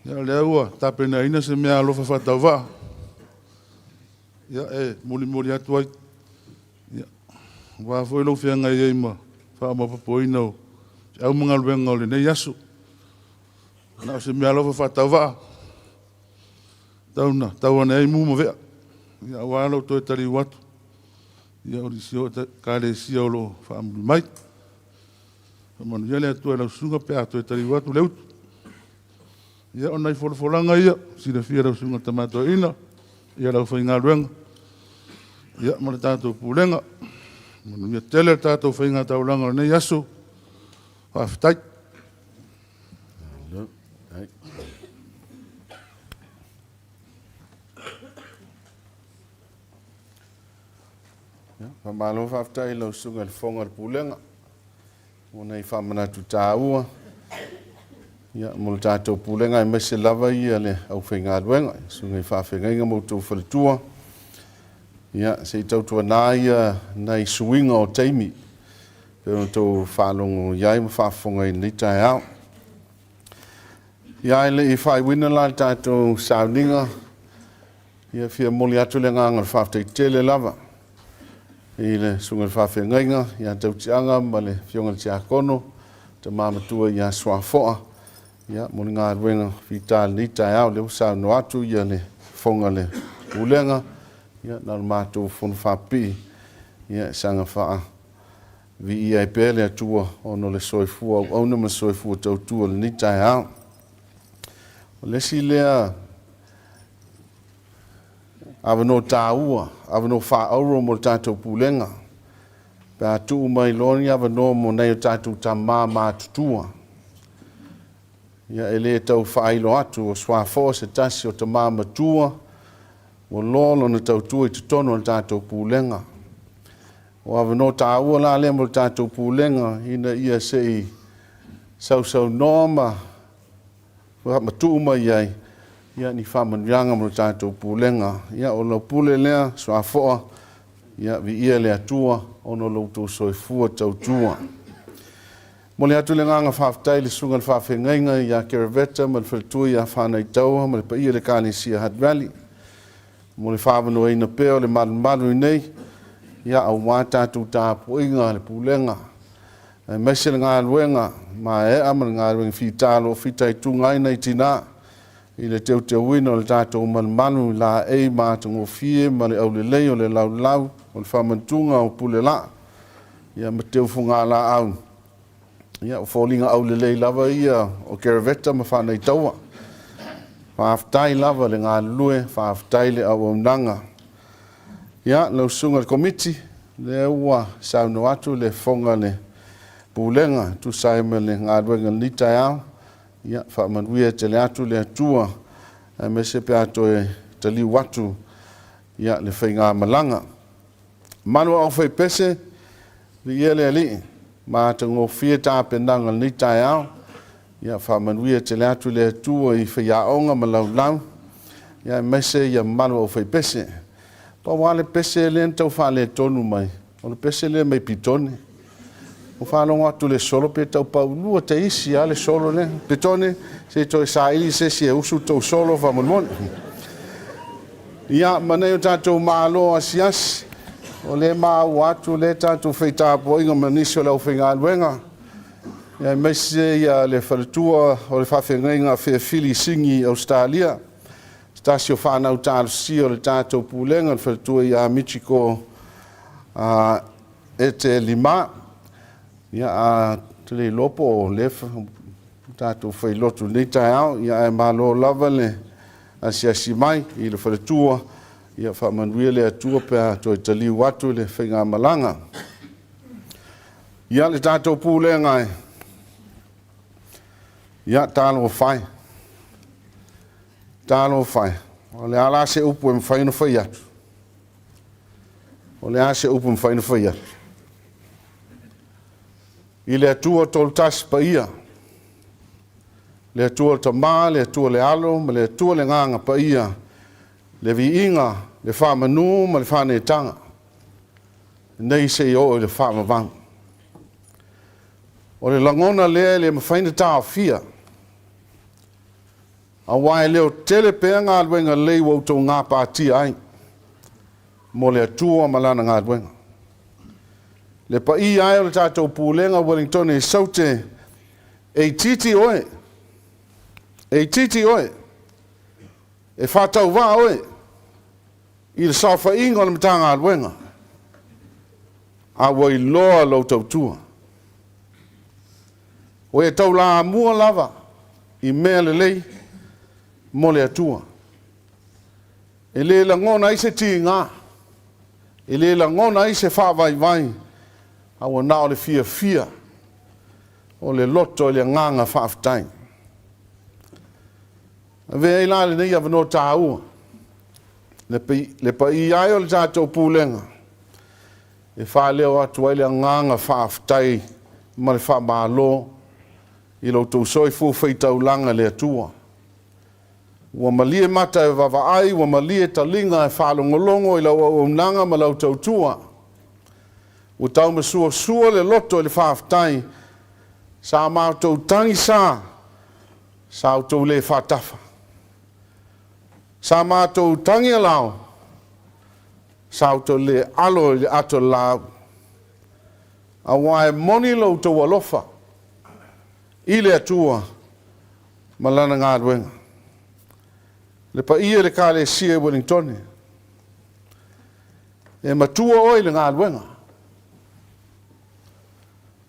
Ia o lea ua tapenaina se meaalofa faatauvaa, ia e molimoli atu ai, ia, aua foi lou feagai ai ma faamaopoopoina o feau ma galuega o lenei aso. Na o se meaalofa faatauvaa, tau na tau ane ai mu ma vea, ia aua lou toe taliu atu, ia o nisi o Ekalesia o lo o faamuli mai. Faamanuia le Atua i lau susuga pe a toe taliu atu le utu. Ia, o nai folafolaga ia, silafia e lau susuga i le Tama Toeaina, ia le aufaigaluega, ia ma le tatou Pulega. Manuia tele le tatou faigataulaga o lenei aso. Faafetai. Faamalo faafetai i lau Susuga i le Fofoga o le Pulega mo nai faamanatu taua ia, mo le tatou Pulega aemaise lava ia le aufaigaluega, susuga i faafeagaiga ma outou faletua. Ia, se i tautuana ia nai suiga o taimi pei ona outou faalogo i ai ma faafofoga i lenei taeao. Ia, ae le i faaiuina la le tatou sauniga, ia fia momoli atu le agaga o le faafetai tele lava i le Susuga i le Faafeagaiga ia Tautiaga ma le Afioga i le Tiakono, Tama Matua ia Suafoa, ia, mo le galuega fita i lenei taeao. O lea ua saunoa atu ia le Fofoga o le Pulega, ia na o le matou fono faapipii, ia e saga faa Viia ai pea le Atua ona o le soifua auauna ma le soifua tautua i lenei taeao. O le isi lea avanoa taua, avanoa faaauro mo le tatou pulega, pe a tuu mai loa ni avanoa mo nai o tatou tama matutua. Ia, e le tau faailo atu o Suafoa se tasi o tama matua ua loa lona tautua i totonu o le tatou pulega. O avanoa taua la lea mo le tatou pulega ina ia se i sausaunoa ma faamatuu mai ai ia ni faamanuiaga mo le tatou pulega. Ia o lau pule lea Suafoa, ia viia le Atua ona o lo outou soifua tautua. Momoli atu le agaga faafetai i le Susuga i le Faafeagaiga ia Keraveta ma le faletua ia Fanaitaua ma le paia i le Ekalesia Hutt Valley mo le faaavanoaina pea o le malumalu i nei, ia, aua tatou tapuaiga a le Pulega, aemaise le galuega maeaea ma le galuega fita o lo o fitaituga ai nai tina i le teuteuina o le tatou malumalu i laei ma atagofie ma le aulelei o le laulau o le faamantuga o pulelaa, ia, ma teufugalaau. Ia, o foliga aulelei lava ia o Keraveta ma Fanaitaua. Faafetai lava le galulue, faafetai le auaunaga. Ia, lau susuga i le Komiti, lea ua saunoa atu le Fofoga o le Pulega e tusa ai ma le galuega i lenei taeao. Ia, faamanuia tele atu le Atua, aemaise pe a toe taliu atu ia le faigamalaga. Malu aao faipese, viia le Alii, matagofie tapenaga o lenei taeao. Ia faamanuia tele atu le Atua i faiaoga ma laulau, ia aemaise ia mamalu au faipese. Pau lava le pese lea na tau faaletonu mai, o le pese lea mai Pitone. Ua faalogo atu i le solo pe tau paulua teisi lava le solo lea. Pitone, se i toe saili se isi e usu tou solo faamolemole. Ia, ma nei o tatou malo asiasi, o lea e maua atu lea tatou feitapuaiga ma nisi o le aufaigaluega, ia aemaise ia le faletua o le faafeagaiga Feafili Sigi i Ausetalia, se tasi o fanau talosia o le tatou pulega, le faletua ia Michiko Ete Lima. Ia, a te le iloa po o lea tatou failotu i lenei taeao, ia ae malo lava le asiasi mai i le faletua. Ia faamanuia le Atua pe a toe taliu atu le faigamalaga. Ia le tatou pulega e, ia talofa e, talofa e, o le a la se upu e mafai ona fai atu? O le a se upu e mafai ona fai atu? I le Atua Tolutasi Paia, le Atua le Tama, le Atua le Alo, ma le Atua le Agaga Paia, le viiga, le faamanu ma le faaneetaga, nei seia oo i le faavavau. O le lagona lea e le mafai ona taofia, aua e leotele pea galuega lelei ua outou gapatia ai mo le Atua ma Lana galuega. Le paia e o le tatou Pulega Ueligitone i Saute, e itiiti oe, e itiiti oe, e faatauvaa oe i le saofaiga o le Matagaluega, a ua iloa lou tautua. Ua e taulamua lava i mea lelei mo le Atua. E le lagona ai se tiga, e le lagona ai se faavaivai, a ua na o le fiafia o le loto i le agaga faafetai. Avea ai la lenei avanoa taua, le paia ai o le tatou pulega, e faaleo atu ai le agaga faafetai ma le faamalo i lo outou soifua faitaulaga i le Atua. Ua malie mata e vaavaai, ua malie taliga e faalogologo i lau auaunaga ma lau tautua. Ua taumasuasua le loto i le faafetai, sa matou tagisa, sa outou le faatafa. Sa matou tagi alao, sa outou le alo i le ato laau. Aua e moni lo outou alofa i le Atua ma lana galuega. Le paia i le Ekalesia i Ueligitone, e matua oe i le galuega,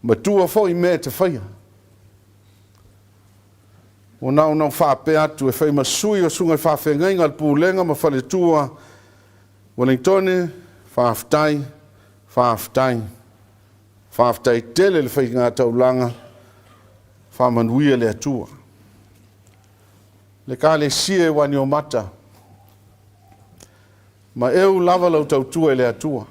matua foi i mea e te faia. Ua na ona ou faapea atu e fai ma sui o susuga i faafeagaiga a le pulega ma faletua Ueligitone, faafetai, faafetai, faafetai tele le faigataulaga, faamanuia le Atua. Le Ekalesia e Waniomata, ma eu lava lau tautua i le Atua.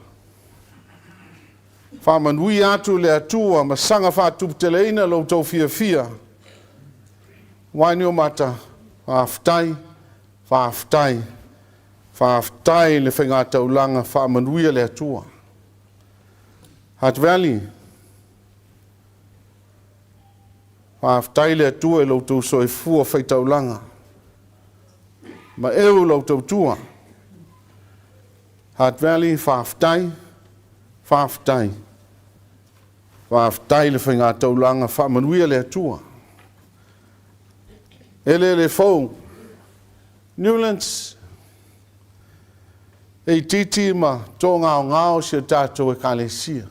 Faamanuia atu le Atua ma saga faatuputeleina lo outou fiafia. Waniomata, faafetai, faafetai, faafetai le faigataulaga, faamanuia le Atua. Hutt Valley, faafetai le Atua i lo outou soifua faitaulaga, ma eu lau tautua. Hutt Valley, faafetai, faafetai, faafetai le faigataulaga, faamanuia le Atua. Eleele fou, Newlands, e itiiti ma togaogao si o tatou Ekalesia,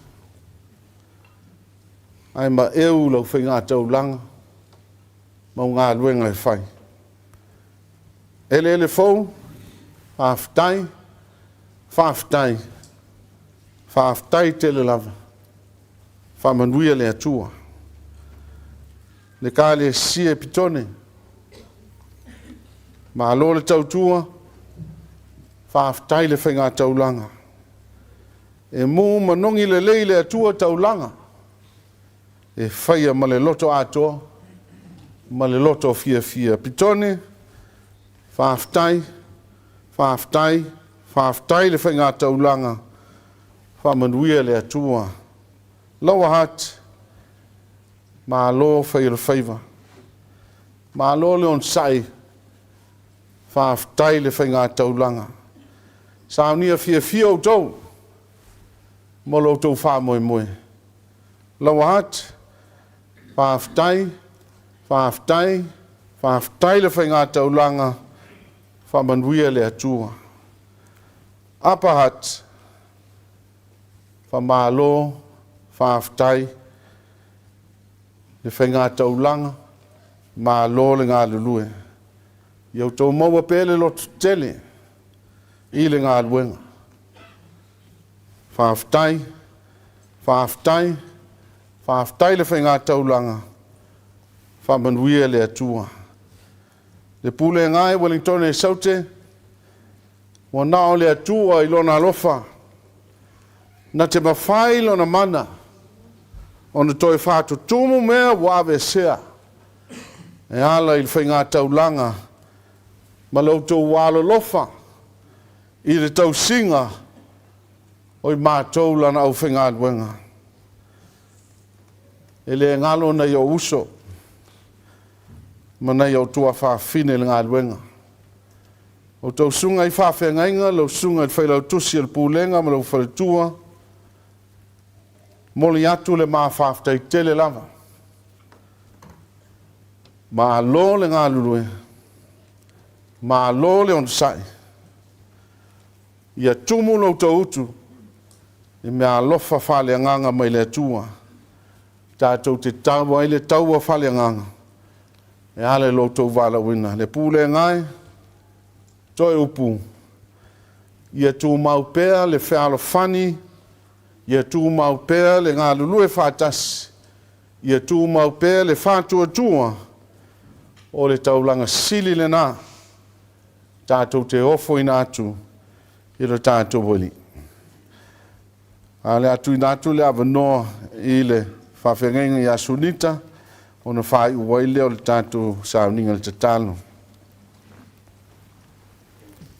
ae maeu lau faigataulaga ma au galuega e fai. Eleele fou, faafetai, faafetai, faafetai tele lava, faamanuia le Atua. Le Ekalesia i Petone, malo le tautua, faafetai le faigataulaga. E mu manogi lelei le Atua taulaga, e faia ma le loto atoa ma le loto fiafia. Petone, faafetai, faafetai, faafetai le faigataulaga, faamanuia le Atua. Lower Hutt, malo fai o le faiva, malo le onosai, faafetai le faigataulaga. Saunia fiafia outou mo lo outou faamoemoe. Lower Hutt, faafetai, faafetai, faafetai le faigataulaga, faamanuia le Atua. Upper Hutt, faamalo, faafetai le faigataulaga, malo le galulue. Ia outou maua pea le lototele i le galuega. Faafetai, faafetai, faafetai le faigataulaga, faamanuia le Atua. Le pulega e Ueligitone i Saute, ua na o le Atua i lona alofa, na te mafai lona mana, ona toe faatutumu mea ua aveesea, e ala i le faigataulaga ma lo outou alolofa i le tausiga o i matou lana aufaigaluega. E le galo nai ou uso ma nai ou tuafafine i le galuega. O outou susuga i faafeagaiga, lau susuga i le failautusi o le pulega ma lou faletua, momoli atu le ma faafetai tele lava. Malo le galulue, malo le onosai, ia tumu lo outou utu i meaalofa faaleagaga mai le Atua. Tatou te tau ai le taua faaleagaga e ala i lo outou valaauina. Le Pulega e, toe upu, ia tumau pea le fealofani, ia tumau pea le galulue faatasi, ia tumau pea le faatuatua, o le taulaga sili lena tatou te ofoina atu i lo tatou Alii. Ae o le a tuuina atu le avanoa i le faafeagaiga ia Sunita ona faaiu ai lea o le tatou sauniga i le tatalo.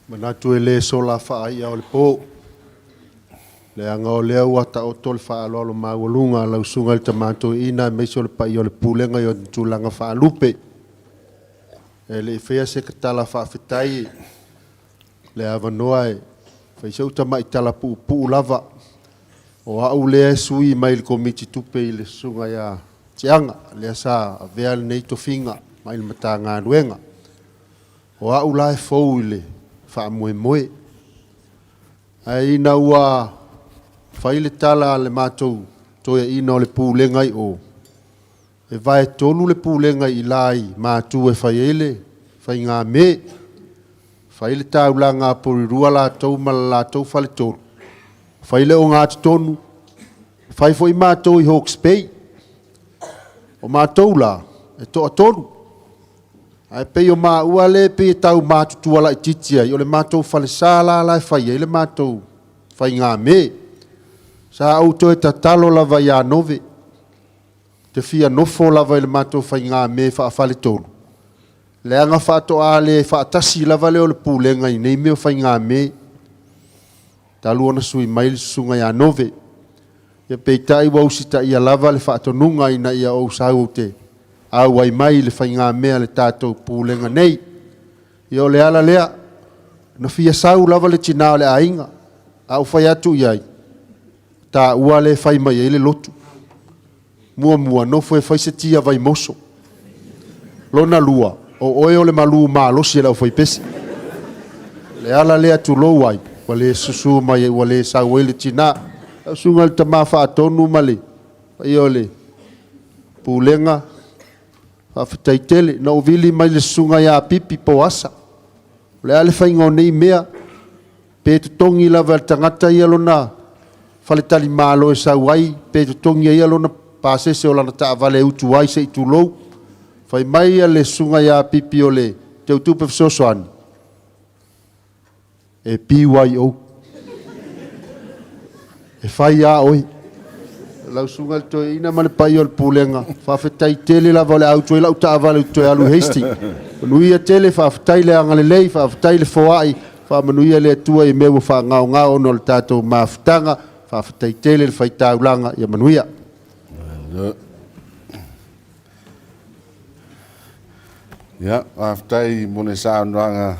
Manatu e le sola faai'a o le po, leaga o lea ua taoto le faaaloalo maualuga a lau susuga i le Tama Toeaina aemaise o le paia o le Pulega i ona tulaga faalupe. E le i faia se tala faafetai i le avanoa e fai sau tamai tala puupuu lava. O au lea e sui mai i le Komiti Tupe i le susuga ia Tiaga, lea sa avea lenei tofiga mai le Matagaluega. O au la e fou i le faamoemoe. Ae ina ua fai le tala a le matou toeaina o le pulega i o, e vaetolu le pulega i la i Matu e fai ai le faigame, fai le taulaga a Porirua latou ma le latou faletolu, fai le ogatotonu, fai foi matou i Hawke's Bay. O matou la, e toatolu. Ae pei o maua lea e pei e tau matutua laitiiti ai, o le matou falesa la la e fai ai le matou faigame. Sa ou toe tatalo lava ia Nove, te fia nofo lava i le matou faigame faafaletolu, leaga faatoa le faatasi lava lea o le pulega i nei mea o faigame, talu ona sui mai le susuga ia Nove. Ia peitai ua usitaia lava le faatonuga ina ia ou sau ou te auai mai i le faigamea a le tatou Pulega nei. Ia o le ala lea, na fia sau lava le tina o le aiga, a ou fai atu i ai, taua lea e fai mai ai le lotu. Muamua, nofo e fai se ti a Vaimoso. Lona lua, o oe o le malu malosi e le aufaipese. Le ala lea tulou ai, ua le susu mai ai, ua le sau ai le tina. Lau susuga i le Tama Faatonu ma le paia o le Pulega, faafetai tele. Na ou vili mai i le susuga ia Pipi Poasa, o le a le faiga o nei mea, pe totogi lava e le tagata ia lona faletalimalo e sau ai, pe totogi e ia lona pasese o lana taavale e utu ai se i tulou. Fai mai le susuga ia Pipi o le Teutupe Fesoasoani, e BYO. E fai lava oe. Lau susuga i le toeaina ma le paia o le pulega, faafetai tele lava o le a utu ai lau taavale ou te toe alu i Hastings. Manuia tele, faafetai le agalelei, faafetai le foai, faamanuia le Atua i mea ua faagaogao ona o le tatou mafutaga. Faafetai tele le faitaulaga, ia manuia. Ia, faafetai mo le saunoaga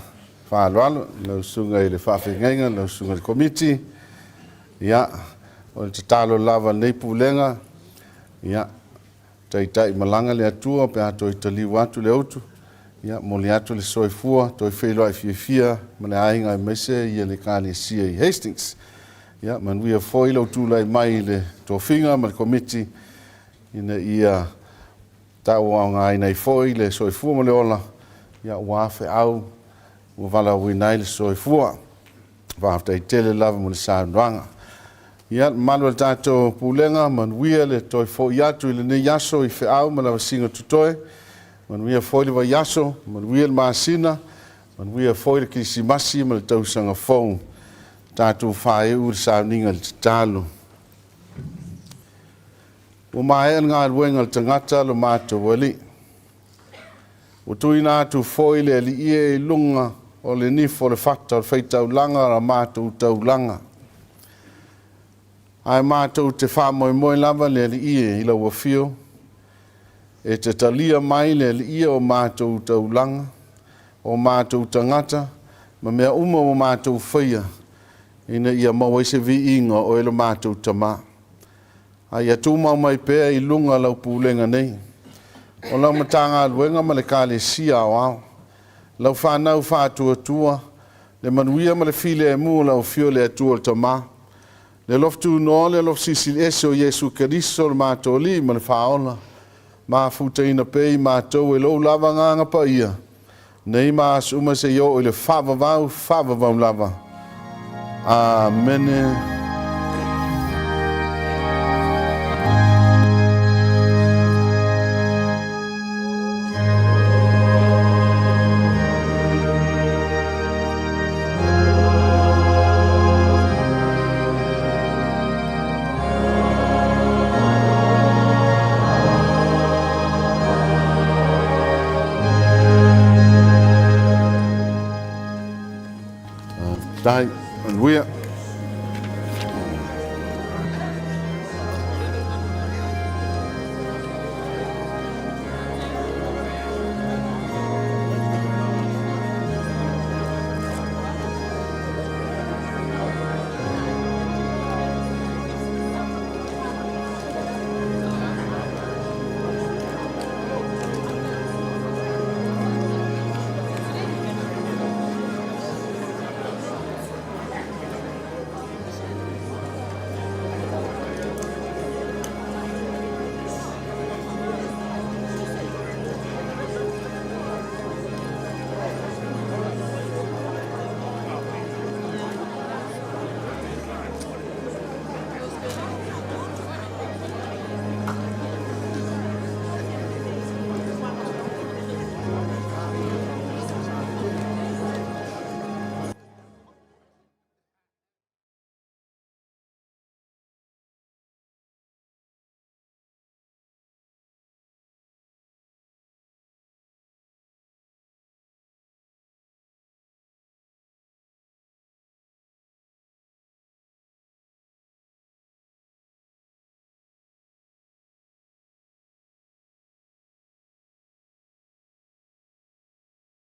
faaaloalo i lau susuga i le faafeagaiga, lau susuga i le Komiti. Ia, o le tatalo lava a lenei Pulega, ia, taitai malaga le Atua pe a toe taliu atu le utu, ia, momoli atu le soifua, toe feiloai fiafia ma le aiga aemaise ia le Ekalesia i Hastings. Ia, manuia foi lou tulai mai i le tofiga ma le Komiti ina ia tauaogaina ai foi le soifua ma le ola, ia, aua feau ua valaauina ai le soifua. Faafetai tele lava mo le saunoaga. Ia, le mamalu o le tatou Pulega, manuia le toe foi atu i lenei aso i feau ma lavasiga totoe. Manuia foi le vaiaso, manuia le masina, manuia foi le Kerisimasi ma le tausaga fou. Tatou faaiu le sauniga i le tatalo. Ua maea le galuega a le tagata lo matou Alii. Ua tuuina atu foi le Alii e i luga o le nifo o le fata o le faitaulaga o la matou taulaga. Ae matou te faamoemoe lava le Alii e i lau afio, e te talia mai le Alii o matou taulaga, o matou tagata, ma mea uma ua matou faia, ina ia maua ai se viiga o oe lo matou Tama. A ia tumau mai pea i luga lau pulega nei, o lau Matagaluega ma le Ekalesia Aoao, lau fanau faatuatua, le manuia ma le filemu o lau Afio le Atua le Tama, Le alofa tunoa, le alofa silisili ese o Iesu Keriso le matou Alii ma le Faaola, mafutaina pea i matou e lou lava Agaga Paia, nei ma aso uma seia oo i le faavavau, faavavau lava. Amene. Faafetai. Manuia.